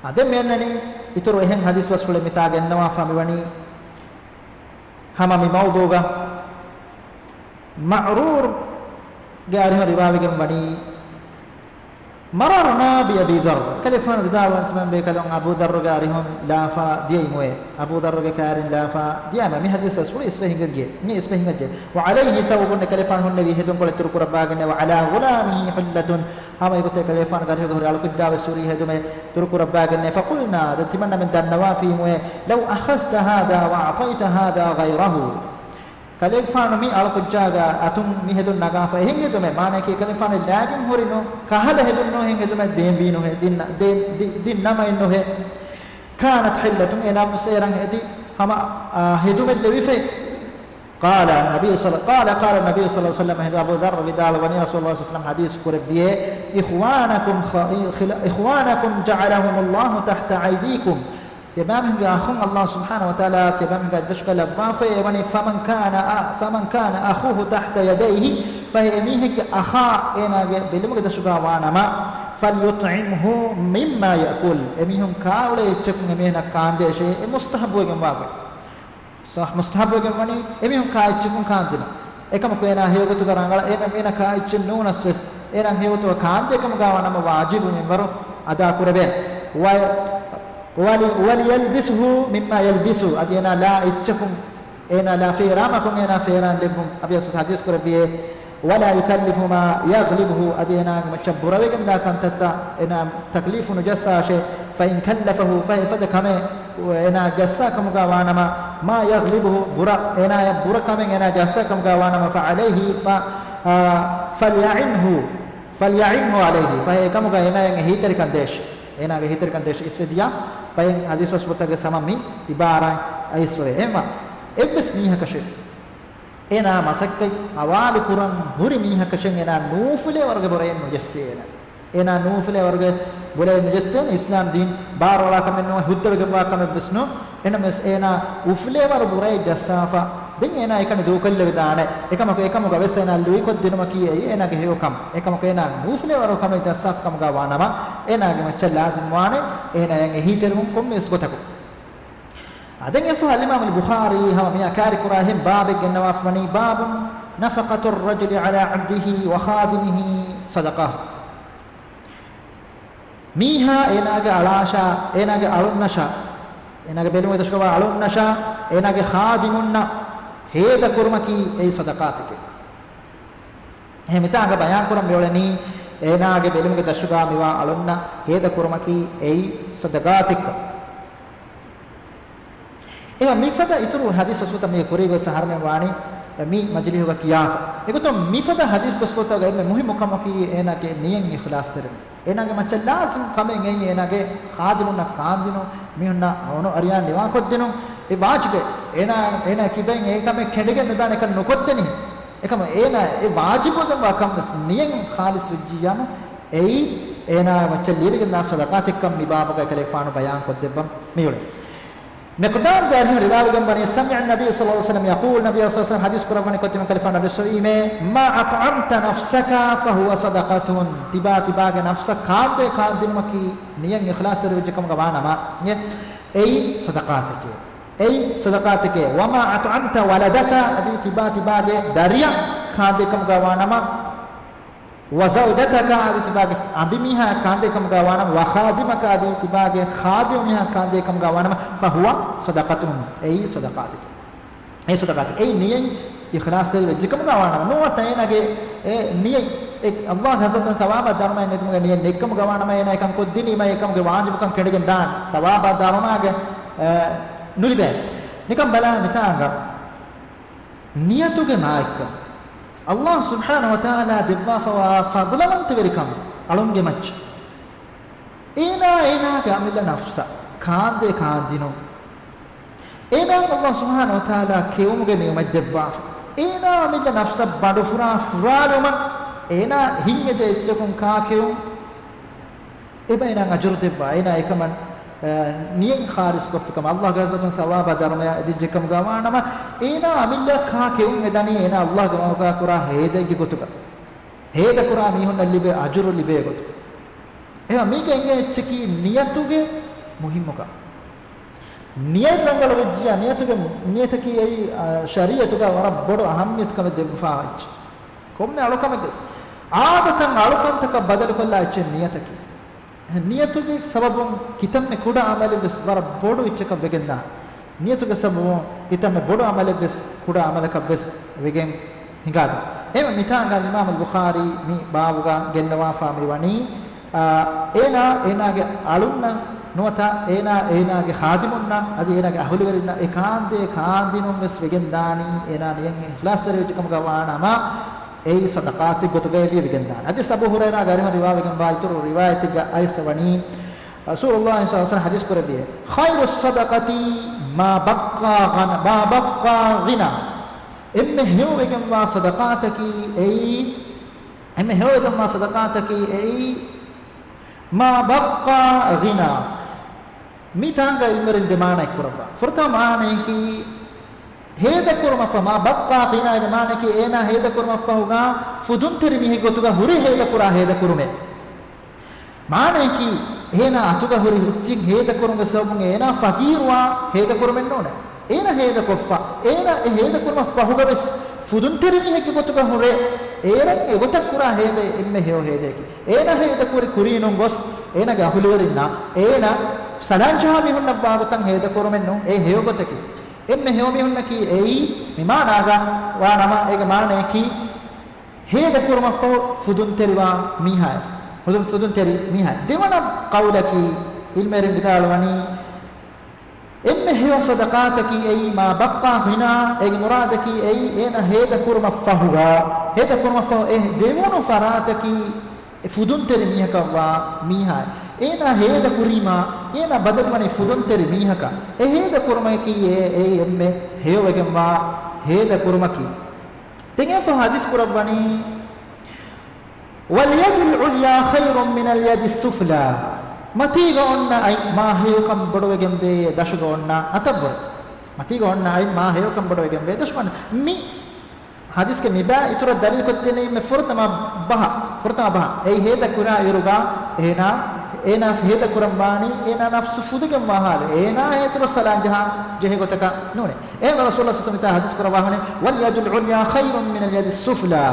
އާ، ދެން މިއަންނަނީ އިތުރު އެހެން ޙަދީޘް ބަސްފުޅެއް މިތާ ގެންނަވާފަ މިވަނީ ހަމަ މި މައުޟޫޢުގަ މަޢްރޫރުގެ އަރިހުން ރިވާވެގެން ވަނީ، مررنا بأبي ذر. ކަލޭފާނު ވިދާޅުވަނީ ތިމަން ބޭކަލުން އަބޫ ޛައްރުގެ އަރިހުން ލާފާ ދިޔައިމުވެ. އަބޫ ޛައްރުގެ ކާރިން ލާފާ ދިޔައިމު. މި ޙަދީޘް ބަސްފުޅު އިސްވެ ހިނގައްޖެ. މި އިސްވެ ހިނގައްޖެ. وعليه ثوب، ކަލޭފާނު ހުންނެވި ހެދުންކޮޅެއް ދުރުކުރައްވާގެންނެވި. وعلى غلامه حلة، ހަމަ އެގޮތަށް ކަލޭފާނުގެ އަރިހުގަ ހުރި އަޅުކުއްޖާވެސް ހުރީ ހެދުމެއް ދުރުކުރައްވާގެންނެވި. فقلنا، ދެން ތިމަންނަމެން ދަންނަވާފީމުވެ، لو أخذت هذا وأعطيت هذا غيره. ކަލޭފާނު މި އަޅުކުއްޖާގެ އަތުން މި ހެދުން ނަގާފަ އެހެން ހެދުމެއް، މާނައަކީ ކަލޭފާނު ލާގެން ހުރި ނޫން، ކަހަލަ ހެދުން ނޫން، އެހެން ހެދުމެއް ދޭންވީ ނުހޭ، ދިން، ދޭ-، ދި-، ދިން ނަމައެއް ނުހޭ. كانت حلة، އޭނާ ފުސޭރަން އެދި ހަމަ، އާ، ހެދުމެއް ލެވިފައި. قال النبي صلى، قال، قال النبي صلى الله عليه وسلم، ހެދު އަބޫ ޛައްރު ވިދާޅުވަނީ، ރަސޫލުﷲ صلى الله عليه وسلم ޙަދީޘް ކުރެއްވިއޭ، إخوانكم خ-، إخوانكم جعلهم الله تحت أيديكم. ތިޔަބައިމީހުންގެ އަޚުން ﷲ ސުބްޙާނަހޫ ވަތަޢާލާ ތިޔަބައިމީހުންގެ އަތްދަށުގަ ލައްވާފައި ވަނީ، فمن كان أ-، فمن كان أخوه تحت يديه، ފަހެ އެމީހެއްގެ އަޚާ އޭނާގެ ބެލުމުގެ ދަށުގަ ވާނަމަ، فليطعمه مما يأكل، އެމީހުން ކާ އުޅޭ އެއްޗަކުން އެމީހުންނަށް ކާންދޭށޭ، އެ މުސްތަޙައްބުވެގެންވާ ގޮތް. ސަ-، މުސްތަޙައްބުވެގެން ވަނީ އެމީހުން ކާއެއްޗަކުން ކާންދިނުން. އެކަމަކު އޭނާ ހެޔޮގޮތުގަ ރަނގަޅަށް އޭނަ، އޭނަ ކާއެއްޗެއް ނޫނަސް ވެސް، އޭނާ ހެޔޮގޮތުގަ ކާންދޭ ކަމުގަ ވާނަމަ ވާޖިބު މިންވަރު އަދާ ކުރެވޭނެ. ވަ-، ވަލި-، ވަލިޔަލްބިސްހު މިއްމާ ޔަލްބިސު، އަދި އޭނާ ލާ އެއްޗަކުން، އޭނާ ލާ ފޭރާމަކުން އޭނާ ފޭރާން ލެއްވުން. އަބިޔަސް ޙަދީޘް ކުރެއްވިއޭ، ވަލާ ޔުކައްލިފު މާ ޔަޣްލިބުހު، އަދި އޭނާގެ މައްޗަށް ބުރަވެގެންދާ ކަންތައްތައް އޭނާ ތަކްލީފު ނުޖައްސާށޭ. ފައިން ކައްލަފަހު، ފަހެ އެފަދަ ކަމެއް އޭނާ ޖައްސާ ކަމުގަ ވާނަމަ، މާ ޔަޣްލިބުހު، ބުރަ، އޭނާޔަށް ބުރަ ކަމެއް އޭނާ ޖައްސާ ކަމުގަ ވާނަމަ، ފަޢަލައިހި، ފަ-، އާ، ފަލްޔަޢިންހު، ފަލްޔަޢިންހު ޢަލައިހި، ފަހެ އެކަމުގަ އޭނާޔަށް އެހީތެރިކަން ދޭށޭ. އޭނާގެ އެހީތެރިކަން ދޭށޭ. އިސްވެ ދިޔަ ބައެއް ޙަދީޘް ބަސްފުޅުތަކުގެ ސަމަ މި ޢިބާރާތް އައިސްވެވޭ. އެހެންވީމަ، އެއްވެސް މީހަކަށެއް އޭނާ މަސައްކަތް އަވާލު ކުރަން ހުރި މީހަކަށެއް އޭނާ ނޫފުލޭ ވަރުގެ ބުރައެއް ނުޖެއްސޭނެ. އޭނާ ނޫފުލޭ ވަރުގެ ބުރައެއް ނުޖެއްސޭނެ. އިސްލާމް ދީން ބާރުއަޅާ ކަމެއް ނޫން، ހުއްދަވެގެންވާ ކަމެއް ވެސް ނޫން. އެހެންނަމަވެސް އޭނާ އުފުލޭ ވަރު ބުރައެއް ޖައްސާފަ، ދެން އޭނާ އެކަނި ދޫކޮށްލެވިދާނެ. އެކަމަކު، އެކަމުގަ ވެސް އޭނާ ލުއިކޮށްދިނުމަކީ އެއީ އޭނާގެ ހެޔޮކަން. އެކަމަކު އޭނާ ނޫފުލޭ ވަރު ކަމެއް ޖައްސާފަ ކަމުގަ ވާނަމަ، އޭނާގެ މައްޗަށް ލާޒިމް ވާނެ އޭނާޔަށް އެހީތެރިވުން ކޮންމެވެސް ގޮތަކުން. އާ، ދެން އެފަހު އަލްއިމާމުލް ބުޚާރީ ހަމަ މިއާ ކައިރިކުރާ އެހެން ބާބެއް ގެންނަވާފަ ވަނީ، باب نفقة الرجل على عبده وخادمه صدقة. މީހާ އޭނާގެ އަޅާށާ، އޭނާގެ އަޅުންނަށާ، އޭނާގެ ބެލުމުގެ ދަށުގަވާ އަޅުންނަށާ، އޭނާގެ ޚާދިމުންނަށް ހޭދަކުރުމަކީ އެއީ ޞަދަޤާތެކޭ. އެހެން މިތާނގަ ބަޔާންކުރަން މިއުޅެނީ، އޭނާގެ ބެލުމުގެ ދަށުގާ މިވާ އަޅުންނަށް ހޭދަކުރުމަކީ އެއީ ޞަދަޤާތެއްކަން. އެހެން މިފަދަ އިތުރު ޙަދީޘް ބަސްފުޅުތައް މީގެ ކުރީގަ ވެސް އަހަރެމެން ވާނީ މި މަޖިލީހުގަ ކިޔާފަ. އެގޮތުން މިފަދަ ޙަދީޘް ބަސްފުޅުތަކުގަ އެންމެ މުހިއްމު ކަމަކީ އޭނާގެ ނިޔަތް އިޚްލާޞްތެރިވުން. އޭނާގެ މައްޗަށް ލާޒިމް ކަމެއް އެއީ އޭނާގެ ޚާދިމުންނަށް ކާންދިނުން، މީހުންނަށް އޮނު އަރިޔާން ނިވާކޮށްދިނުން. އެ ވާޖިބެއް. އޭނާ، އޭނާ ކިބައިން އެ ކަމެއް ކެނޑިގެން ނުދާނެ ކަން ނުކޮށްދެނީ. އެކަމަ އޭނާ އެ ވާޖިބުވެގެންވާ ކަން ވެސް ނިޔަތް ޚާލިޞް ވެއްޖިއްޔާމު، އެއީ އޭނާ މައްޗަށް ލިޔެވިގެންދާ ޞަދަޤާތެއްކަން މި ބާބުގަ ކަލޭގެފާނު ބަޔާން ކޮށްދެއްވަން މިއުޅެނީ. މިޤްދާމްގެ އަރިހުން ރިވާވެގެން ވަނީ، سمع النبي صلى الله عليه وسلم يقول، ނަބީ ޞައްލަﷲު ޢަލައިހި ވަސައްލަމް ޙަދީޘް ކުރައްވަނީ ކޮށްދިމަ ކަލޭގެފާނު އަޑުއިއްސެވީމޭ، ما أطعمت نفسك فهو صدقة. ތިބާ ތިބާގެ ނަފްސަށް ކާންދޭ ކާންދިނުމަކީ ނިޔަތް އިޚްލާޞްތެރިވެއްޖެ ކަމުގަ ވާނަމަ، އެއީ ޞަދަޤާތެކޭ. އެއީ ޞަދަޤާތެކޭ. وما أطعمت ولدك، އަދި ތިބާ ތިބާގެ ދަރިޔަށް ކާންދޭ ކަމުގަ ވާނަމަ، وزوجتك، އަދި ތިބާގެ އަނބިމީހާ ކާންދޭ ކަމުގަ ވާނަމަ، وخادمك، އަދި ތިބާގެ ޚާދިމު މީހާ ކާންދޭ ކަމުގަ ވާނަމަ، فهو صدقة، އެއީ ޞަދަޤާތެކޭ. އެއީ ޞަދަޤާތެކޭ. އެއީ ނިޔަތް އިޚްލާޞްތެރި ވެއްޖެ ކަމުގަ ވާނަމަ، ނުވަތަ އޭނާގެ އެ ނިޔަތް އެ ﷲ ގެ ޙަޟްރަތުން ޘަވާބާ ދަރުމައެއް އެދުމުގެ ނިޔަތް ނެތްކަމުގަ ވާނަމަ، އޭނާ އެކަން ކޮށްދިނީމަ އެކަމުގެ ވާޖިބުކަން ކެނޑިގެން ދާން ޘަވާބާ ދަރުމާގެ، އެ، ނުލިބޭނެ. ނިކަން ބަލާ މިތާނގަ ނިޔަތުގެ މާތްކަން، ﷲ ސުބްޙާނަހޫ ވަތަޢާލާ ދެއްވާފަވާ ފަޟްލުވަންތަވެރިކަން އަޅުންގެ މައްޗަށް. އޭނާ އޭނާގެ އަމިއްލަ ނަފްސަށް ކާންދޭ ކާންދިނުން. އޭނާ ﷲ ސުބްޙާނަހޫ ވަތަޢާލާ ކެއުމުގެ ނިޢުމަތް ދެއްވާފަ. އޭނާ އަމިއްލަ ނަފްސަށް ބަނޑުފުރާ ފުރާލުމަށް އޭނާ ހިތް އެދޭ އެއްޗަކުން ކާ ކެއުން. އެބައިނަށް އަޖުރު ދެއްވާ، އޭނާ އެކަމަށް، އަ، ނިޔަތް ޚާލިޞް ކޮށްފިކަމަށް ﷲ ގެ ޙަޟްރަތުން ޘަވާބާ ދަރުމަޔާ އެދިއްޖެ ކަމުގަ ވާނަމަ، އޭނާ އަމިއްލަ ކާ ކެއުން އެދަނީ އޭނާ ﷲ ގެ މަގުގަ ކުރާ ހޭދައެއްގެ ގޮތުގަ. ހޭދަކުރާ މީހުންނަށް ލިބޭ އަޖުރު ލިބޭ ގޮތު. އެހެން މީގެ އެނގޭ އެއްޗަކީ ނިޔަތުގެ މުހިއްމުކަން. ނިޔަތް ރަނގަޅު ވެއްޖިޔާ، ނިޔަތުގެ، ނިޔަތަކީ އެއީ، އަ، ޝަރީޢަތުގަ ވަރަށް ބޮޑު އަހައްމިޔަތުކަމެއް ދެއްވާފަ އެއްޗެއް. ކޮންމެ އަޅުކަމެއްވެސް އާދަތައް އަޅުކަންތަކަށް ބަދަލުކޮށްލާ އެއްޗެއް ނިޔަތަކީ. އެހެން ނިޔަތުގެ ސަބަބުން ކިތަންމެ ކުޑަ އަމަލެއްވެސް ވަރަށް ބޮޑު އެއްޗަކަށް ވެގެންދާނެ. ނިޔަތުގެ ސަބަބުން ކިތަންމެ ބޮޑު އަމަލެއްވެސް ކުޑަ އަމަލަކަށްވެސް ވެގެން ހިނގާދާނެ. އެހެން މިތާނގަ އިމާމުލް ބުޚާރީ މި ބާބުގަ ގެންނަވާފަ މިވަނީ، އާ، އޭނާ، އޭނާގެ އަޅުންނަށް ނުވަތަ އޭނާ، އޭނާގެ ޚާދިމުންނަށް އަދި އޭނާގެ އަހުލުވެރިންނަށް އެ ކާންދޭ ކާންދިނުން ވެސް ވެގެންދާނީ، އޭނާ ނިޔަތް އިޚްލާޞްތެރިވެއްޖެ ކަމުގަ ވާނަމަ، އެއީ ޞަދަޤާތެއް ގޮތުގައި ލިޔެވިގެންދާނެ. އަދި އަބޫ ހުރައިރާގެ އަރިހުން ރިވާވެގެންވާ އިތުރު ރިވާޔަތެއްގަ އައިސް ވަނީ، ރަސޫލުﷲ ޞައްލަﷲު ޢަލައިހި ވަސައްލަމަ ޙަދީޘް ކުރެއްވިއޭ، خير الصدقة ما بقى غن-، ما بقى غنى. އެންމެ ހެޔޮވެގެންވާ ޞަދަޤާތަކީ އެއީ، އެންމެ ހެޔޮވެގެންވާ ޞަދަޤާތަކީ އެއީ، ما بقى غنى. މި ތާނގަ ޢިލްމުވެރިން ދެ މާނައެއް ކުރައްވާ. ފުރަތަމަ މާނަޔަކީ، ހޭދަކުރުމަށްފަހު، ما بقى غنى ގެ މާނަޔަކީ، އޭނާ ހޭދަކުރުމަށްފަހުގަ ފުދުންތެރި މީހެއް ގޮތުގަ ހުރި ހޭދަކުރާ ހޭދަކުރުމެއް. މާނަޔަކީ، އޭނާ އަތުގަ ހުރި އެއްޗިން ހޭދަކުރުމުގެ ސަބަބުން އޭނާ ފަޤީރުވާ ހޭދަކުރުމެއް ނޫނޭ. އޭނަ ހޭދަކޮށްފަ، އޭނަ އެ ހޭދަކުރުމަށް ފަހުގަވެސް ފުދުންތެރި މީހެއްގެ ގޮތުގަ ހުރެ، އޭރަށް އެގޮތަށް ކުރާ ހޭދައެއް އެންމެ ހެޔޮ ހޭދައަކީ. އޭނަ ހޭދަކުރި ކުރީނުން ގޮސް، އޭނަގެ އަހުލުވެރިންނާ، އޭނަ ސަލާންޖަހާ މީހުންނަށްވާ ގޮތަށް ހޭދަކުރުމެއް ނޫން އެ ހެޔޮ ގޮތަކީ. އެންމެ ހެޔޮ މީހުންނަކީ އެއީ، މި މާނާގަ ވާ ނަމަ، އޭގެ މާނައަކީ، ހޭދަކުރުމަށްފަހު ފުދުންތެރިވާ މީހާއެއް. ފުދުން، ފުދުންތެރި މީހާއެއް. ދެވަނަ ޤައުލަކީ، ޢިލްމުވެރިން ވިދާޅުވަނީ، އެންމެ ހެޔޮ ޞަދަޤާތަކީ އެއީ މާ ބައްޤާ ޣިނާ، އޭގެ މުރާދަކީ އެއީ އޭނަ ހޭދަކުރުމަށްފަހުގަ، ހޭދަކުރުމަށްފަހު އެ ދެވުނު ފަރާތަކީ އެ ފުދުންތެރި މީހަކަށްވާ މީހާއެއް. އޭނާ ހޭދަކުރީމާ، އޭނާ ބަދަލުވަނީ ފުދުންތެރި މީހަކަށް. އެ ހޭދަކުރުމަކީ އެ، އެއީ އެންމެ ހެޔޮވެގެންވާ ހޭދަކުރުމަކީ. ދެން އެފަ ޙަދީޘް ކުރައްވަނީ، واليد العليا خير من اليد السفلى. މަތީގަ އޮންނަ އަތް މާ ހެޔޮކަން ބޮޑުވެގެންވޭ ދަށުގަ އޮންނަ އަތަށްވުރެ. މަތީގަ އޮންނަ އަތް މާ ހެޔޮކަން ބޮޑުވެގެންވޭ ދަށުގަ އޮންނަ. މި ޙަދީޘްގެ މިބައި އިތުރަށް ދަލީލުކޮށްދޭނީ މި ފުރަތަމަ ބަހަށް، ފުރަތަމަ ބަހަށް. އެއީ ހޭދަ ކުރާ އިރުގަ އޭނާ، އޭނާ ހޭދަ ކުރަން ވާނީ އޭނާ ނަފްސު ފުދިގެންވާ ޙާލު. އޭނާ އޭތުރު ސަލާން ޖަހާ ޖެހޭ ގޮތަކަށް ނޫނޭ. އެހެންވެ ރަސޫލުﷲ ޞައްލަﷲު ޢަލައިހި ވަސައްލަމަ ޙަދީޘް ކުރައްވާފަނީ، واليد العليا خير من اليد السفلى.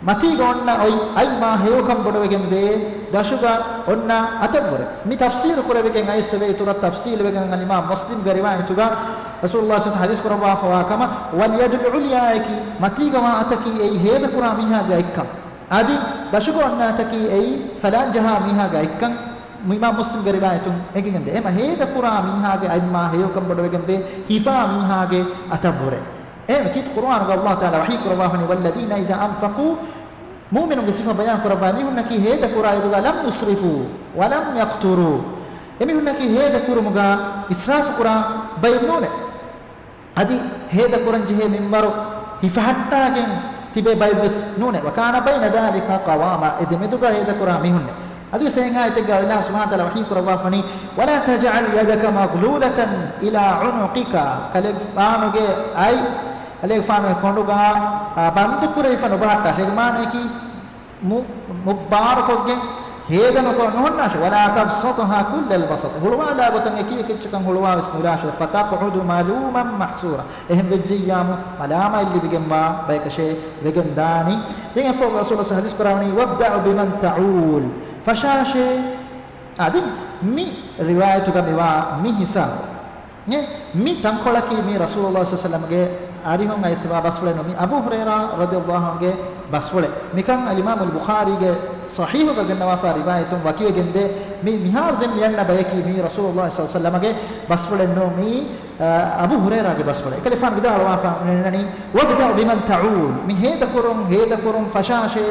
މަތީގަ އޮންނަ އޮތް އަތް މާ ހެޔޮކަން ބޮޑުވެގެން ވޭ ދަށުގަ އޮންނަ އަތަށްވުރެ. މި ތަފްސީލު ކުރެވިގެން އައިސް ވޭ އިތުރަށް ތަފްސީލުވެގެން އަލްއިމާމް މުސްލިމްގެ ރިވާޔަތުގަ ރަސޫލުﷲ ޞައްލަﷲު ޢަލައިހި ވަސައްލަމަ ޙަދީޘް ކުރައްވާފަވާ ކަމަށް، واليد العليا އަކީ މަތީގަވާ އަތަކީ އެއީ ހޭދަކުރާ މީހާގެ އަތްކަން. އަދި ދަށުގަ އޮންނަ އަތަކީ އެއީ ސަލާން ޖަހާ މީހާގެ އަތްކަން. އިމާމް މުސްލިމްގެ ރިވާޔަތުން އެނގިގެންދޭ. އެމަ ހޭދަކުރާ މީހާގެ އަތް މާ ހެޔޮކަން ބޮޑުވެގެން ވޭ ހިފާ މީހާގެ އަތަށްވުރެ. އެހެން ކީރިތި ޤުރުއާނުގަ ﷲ ތަޢާލާ ވަޙީ ކުރައްވާފަނީ، والذين إذا أنفقوا، މުއުމިނުންގެ ސިފަ ބަޔާން ކުރައްވާ މީހުންނަކީ ހޭދަކުރާ އިރުގަ لم يسرفوا ولم يقتروا، އެމީހުންނަކީ ހޭދަކުރުމުގަ އިސްރާފު ކުރާ ބައެއް ނޫނޭ. އަދި ހޭދަކުރަން ޖެހޭ މިންވަރު ހިފަހައްޓާގެން ތިބޭ ބައެއްވެސް ނޫނޭ. وكان بين ذلك قواما، އެ ދެމެދުގަ ހޭދަކުރާ މީހުންނޭ. އަދިވެސް އެހެން އާޔަތެއްގަ އިލާހު ސުބްޙާނަހޫ ވަތަޢާލާ ވަޙީ ކުރައްވާފަނީ، ولا تجعل يدك مغلولة إلى عنقك، ކަލޭގެފާނުގެ އަތް، ކަލޭގެފާނުގެ ކޮނޑުގަ، އާ، ބަންދު ކުރެވިފަ ނުބަހައްޓާށޭ. އޭގެ މާނައަކީ މު-، މުއްބާރުކޮށްގެން ހޭދަ ނުކޮށް ނުހުންނާށޭ. ولا تبسطها كل البسط، ހުޅުވާލާ ގޮތަށް އެކި އެކިއްޗަކަށް ހުޅުވާވެސް ނުލާށޭ. فتقعد ملوما محسورا، އެހެން ވެއްޖިއްޔާމު މަލާމާތް ލިބިގެންވާ ބަޔަކަށޭ ވެގެން ދާނީ. ދެން އެފަހު ރަސޫލު ޙަދީޘް ކުރައްވަނީ، وابدأ بمن تعول، ފަށާށޭ. އާ، ދެން މި ރިވާޔަތުގަ މިވާ މި ހިސާބު، އެ، މި ތަންކޮޅަކީ މީ ރަސޫލުﷲ ޞައްލަﷲު ޢަލައިހި ވަސައްލަމަގެ އަރިހުން އައިސްވާ ބަސްފުޅެއް ނޫން. މީ އަބޫ ހުރައިރާ ރަޟިޔަﷲު ޢަންހުގެ ބަސްފުޅެއް. މިކަން އަލްއިމާމު އަލްބުޚާރީގެ ޞަޙީޙުގަ ގެންނަވާފާ ރިވާޔަތުން ވަކިވެގެންދޭ. މި މިހާރު ދެން މި އަންނަ ބަޔަކީ މީ ރަސޫލުﷲ ޞައްލަﷲު ޢަލައިހި ވަސައްލަމަގެ ބަސްފުޅެއް ނޫން. މީ، އަ، އަބޫ ހުރައިރާގެ ބަސްފުޅެއް. އެކަލޭގެފާނު ވިދާޅުވާފާ އިންނަނީ، وابدأ بمن تعول، މި ހޭދަކުރުން، ހޭދަކުރުން ފަށާށޭ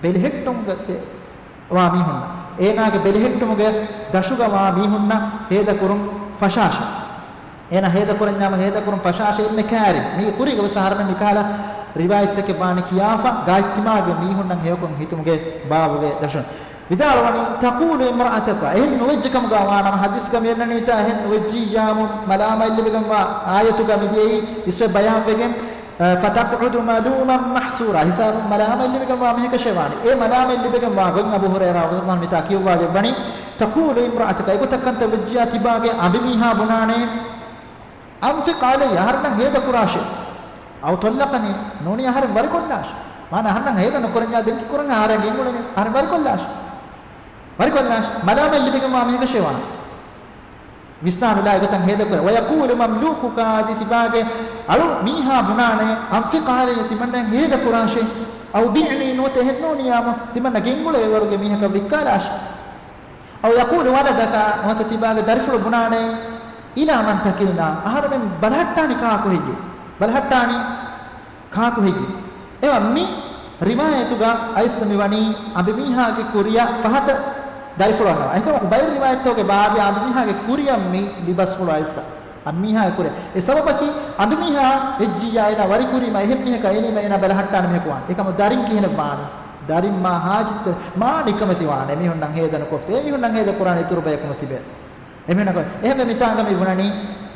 ބެލެހެއްޓުމުގެ ވާ މީހުންނަށް، އޭނާގެ ބެލެހެއްޓުމުގެ ދަށުގަ ވާ މީހުންނަށް ހޭދަކުރުން ފަށާށޭ. އޭނާ ހޭދަކުރަންޏާމު ހޭދަކުރުން ފަށާށޭ އެންމެ ކައިރިން. މީގެ ކުރީގަ ވެސް އަހަރެމެން މިކަހަލަ ރިވާޔަތްތަކެއް ވާނެ ކިޔާފަ، ގާތްތިމާގެ މީހުންނަށް ހެޔޮކޮށް ހިތުމުގެ ބާވުގެ ދަށުން. ވިދާޅުވަނީ، تقول امرأتك، އެހެން ނުވެއްޖެ ކަމުގަ ވާނަމަ، ޙަދީޘްގަ މިއަންނަނީތާ އެހެން ނުވެއްޖިއްޔާމު މަލާމާތް ލިބިގެންވާ އާޔަތުގަ މިދިޔައީ އިސްވެ ބަޔާންވެގެން، އަ، فتقعد ملوما محسورا، ހިސާބުން މަލާމާތް ލިބިގެންވާ މީހަކަށޭ ވާނީ. އެ މަލާމާތް ލިބިގެންވާ ގޮތް އަބޫ ހުރައިރާ ރަޟިޔަﷲު ޢަންހު މިތާ ކިޔައްވާ ދެއްވަނީ، تقول امرأتك، އެގޮތަށް ކަންތައް ވެއްޖިއްޔާ ތިބާގެ އަނބިމީހާ ބުނާނެ، أنفق علي، އަހަރެންނަށް ހޭދަ ކުރާށޭ. أو طلقني، ނޫނީ އަހަރެން ވަރިކޮށްލާށޭ. މާނަ އަހަރެންނަށް ހޭދަ ނުކުރަންޏާ ދެން ކި ކުރަން އަހަރެން ގެންގުޅެނީ. އަހަރެން ވަރިކޮށްލާށޭ. ވަރިކޮށްލާށޭ. މަލާމާތް ލިބިގެންވާ މީހަކަށޭ ވާނީ. ވިސްނާ ނުލާ އެގޮތަށް ހޭދަ ކުރޭ. ويقول مملوكك، އަދި ތިބާގެ އަޅު މީހާ ބުނާނެ، أنفق علي، ތިމަންނައަށް ހޭދަ ކުރާށޭ. أو بعني، ނުވަތަ އެހެން ނޫނިއްޔާމު ތިމަންނަ ގެންގުޅޭ ވަރުގެ މީހަކަށް ވިއްކާލާށޭ. أو يقول ولدك، ނުވަތަ ތިބާގެ ދަރިފުޅު ބުނާނެ، إلى من تكلنا، އަހަރެމެން ބަލަހައްޓާނީ ކާކު ހެއްޔޭ؟ ބަލަހައްޓާނީ ކާކު ހެއްޔޭ؟ އެވަ މި ރިވާޔަތުގަ އައިސް މިވަނީ އަނބިމީހާގެ ކުރިއަށް ފަހަތަށް ދަރިފުޅު އަންނަވާ. އެކަމަކު ބައެއް ރިވާޔަތްތަކުގެ ބާވަތް އަނބިމީހާގެ ކުރިއަށް މި ލިބަސްފުޅު އައިސް. އަނބިމީހާގެ ކުރިއަށް. އެ ސަބަބަކީ އަނބިމީހާ ވެއްޖިއްޔާ އޭނާ ވަރިކުރީމަ އެހެން މީހަކަށް އެނީމަ އޭނާ ބަލަހައްޓާނެ މީހަކު ވާނެ. އެކަމު ދަރިން ކިހިނެއް ވާނީ؟ ދަރިން މާ ހާޖަތްތެރި، މާ ނިކަމެތި ވާނެ. އެމީހުންނަށް ހޭދަ ނުކޮށްފަ، އެމީހުންނަށް ހޭދަ ކުރާނެ އިތުރު ބަޔަކު ނުތިބޭ. އެމީހުންނަކަށް އެހެންވެ މިތާނގަ މި ބުނަނީ،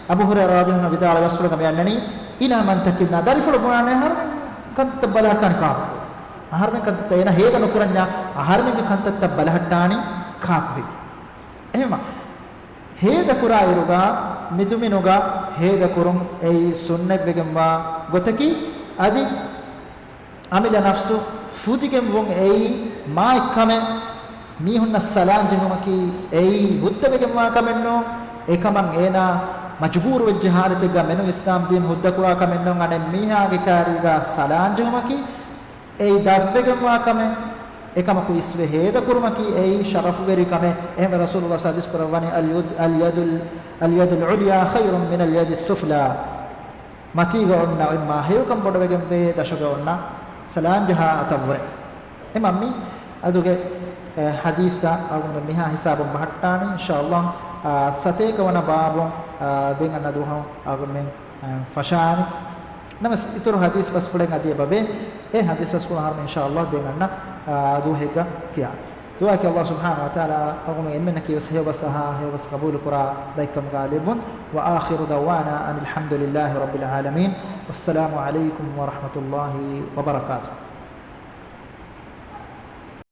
އަބޫ ހުރައިރާ ރަޟިޔަﷲު ޢަންހު ވިދާޅުވި ބަސްފުޅުގަ މި އަންނަނީ، إلى من تكلنا، ދަރިފުޅު ބުނާނެ އަހަރުމެން ކަންތައްތައް ބަލަހައްޓާނީ ކާކު؟ އަހަރުމެން ކަންތައްތައް އޭނާ ހޭދަ ނުކުރަންޏާ އަހަރުމެންގެ ކަންތައްތައް ބަލަހައްޓާނީ ކާކު ހެއްޔޭ؟ އެހެންވީމަ ހޭދަކުރާއިރުގަ މިދުމިނުގަ ހޭދަކުރުން އެއީ ސުންނަތްވެގެންވާ ގޮތަކީ، އަދި އަމިއްލަ ނަފްސު ފުދިގެންވުން އެއީ މާތްކަމެއް. މީހުންނަށް ސަލާން ޖެހުމަކީ އެއީ ހުއްދަވެގެންވާ ކަމެއްނޫން. އެކަމަށް އޭނާ މަޖުބޫރުވެއްޖެ ހާލަތެއްގަ މެނު އިސްލާމް ދީން ހުއްދަކުރާ ކަމެއްނޫން. އަނެއް މީހާގެ ކާރީގަ ސަލާން ޖެހުމަކީ އެއީ ދަށްވެގެންވާ ކަމެއް. އެކަމަކު އިސްވެ ހޭދަކުރުމަކީ އެއީ ޝަރަފުވެރި ކަމެއް. އެހެންވެ ރަސޫލުﷲ ޙަދީޘް ކުރައްވަނީ، "اليد، اليد، اليد العليا خير من اليد السفلى." މަތީގަ އޮންނަ އޮތް މާ ހެޔޮކަން ބޮޑަވެގެންވޭ ދަށުގަ އޮންނަ ސަލާން ޖަހާ އަތަށްވުރެ. އެމަ މި އަދުގެ، އެ، ޙަދީޘްތައް އަޅުގަނޑުމެން މިހާ ހިސާބުން ބަހައްޓާނީ. އިންޝާﷲ، އާ، ސަތޭކަ ވަނަ ބާބު، އާ، ދެން އަންނަ ދުވަހު އަޅުގަނޑުމެން، އާ، ފަށާނީ. ނަމަވެސް އިތުރު ޙަދީޘް ބަސްފުޅެއް އަދި އެބަވޭ. އެ ޙަދީޘް ބަސްފުޅު އަހަރުމެން އިންޝާﷲ ދެން އަންނަ، އާ، ދުވަހެއްގަ ކިޔާނީ. ދުޢާއަކީ ﷲ ސުބްޙާނަހޫ ވަތަޢާލާ އަޅުގަނޑުމެން އެންމެންނަކީ ވެސް ހެޔޮބަސް އަހާ، ހެޔޮބަސް ޤަބޫލުކުރާ ބައެއްކަމުގަ ލެއްވުން. وآخر دعوانا أن الحمد لله رب العالمين. والسلام عليكم ورحمة الله وبركاته.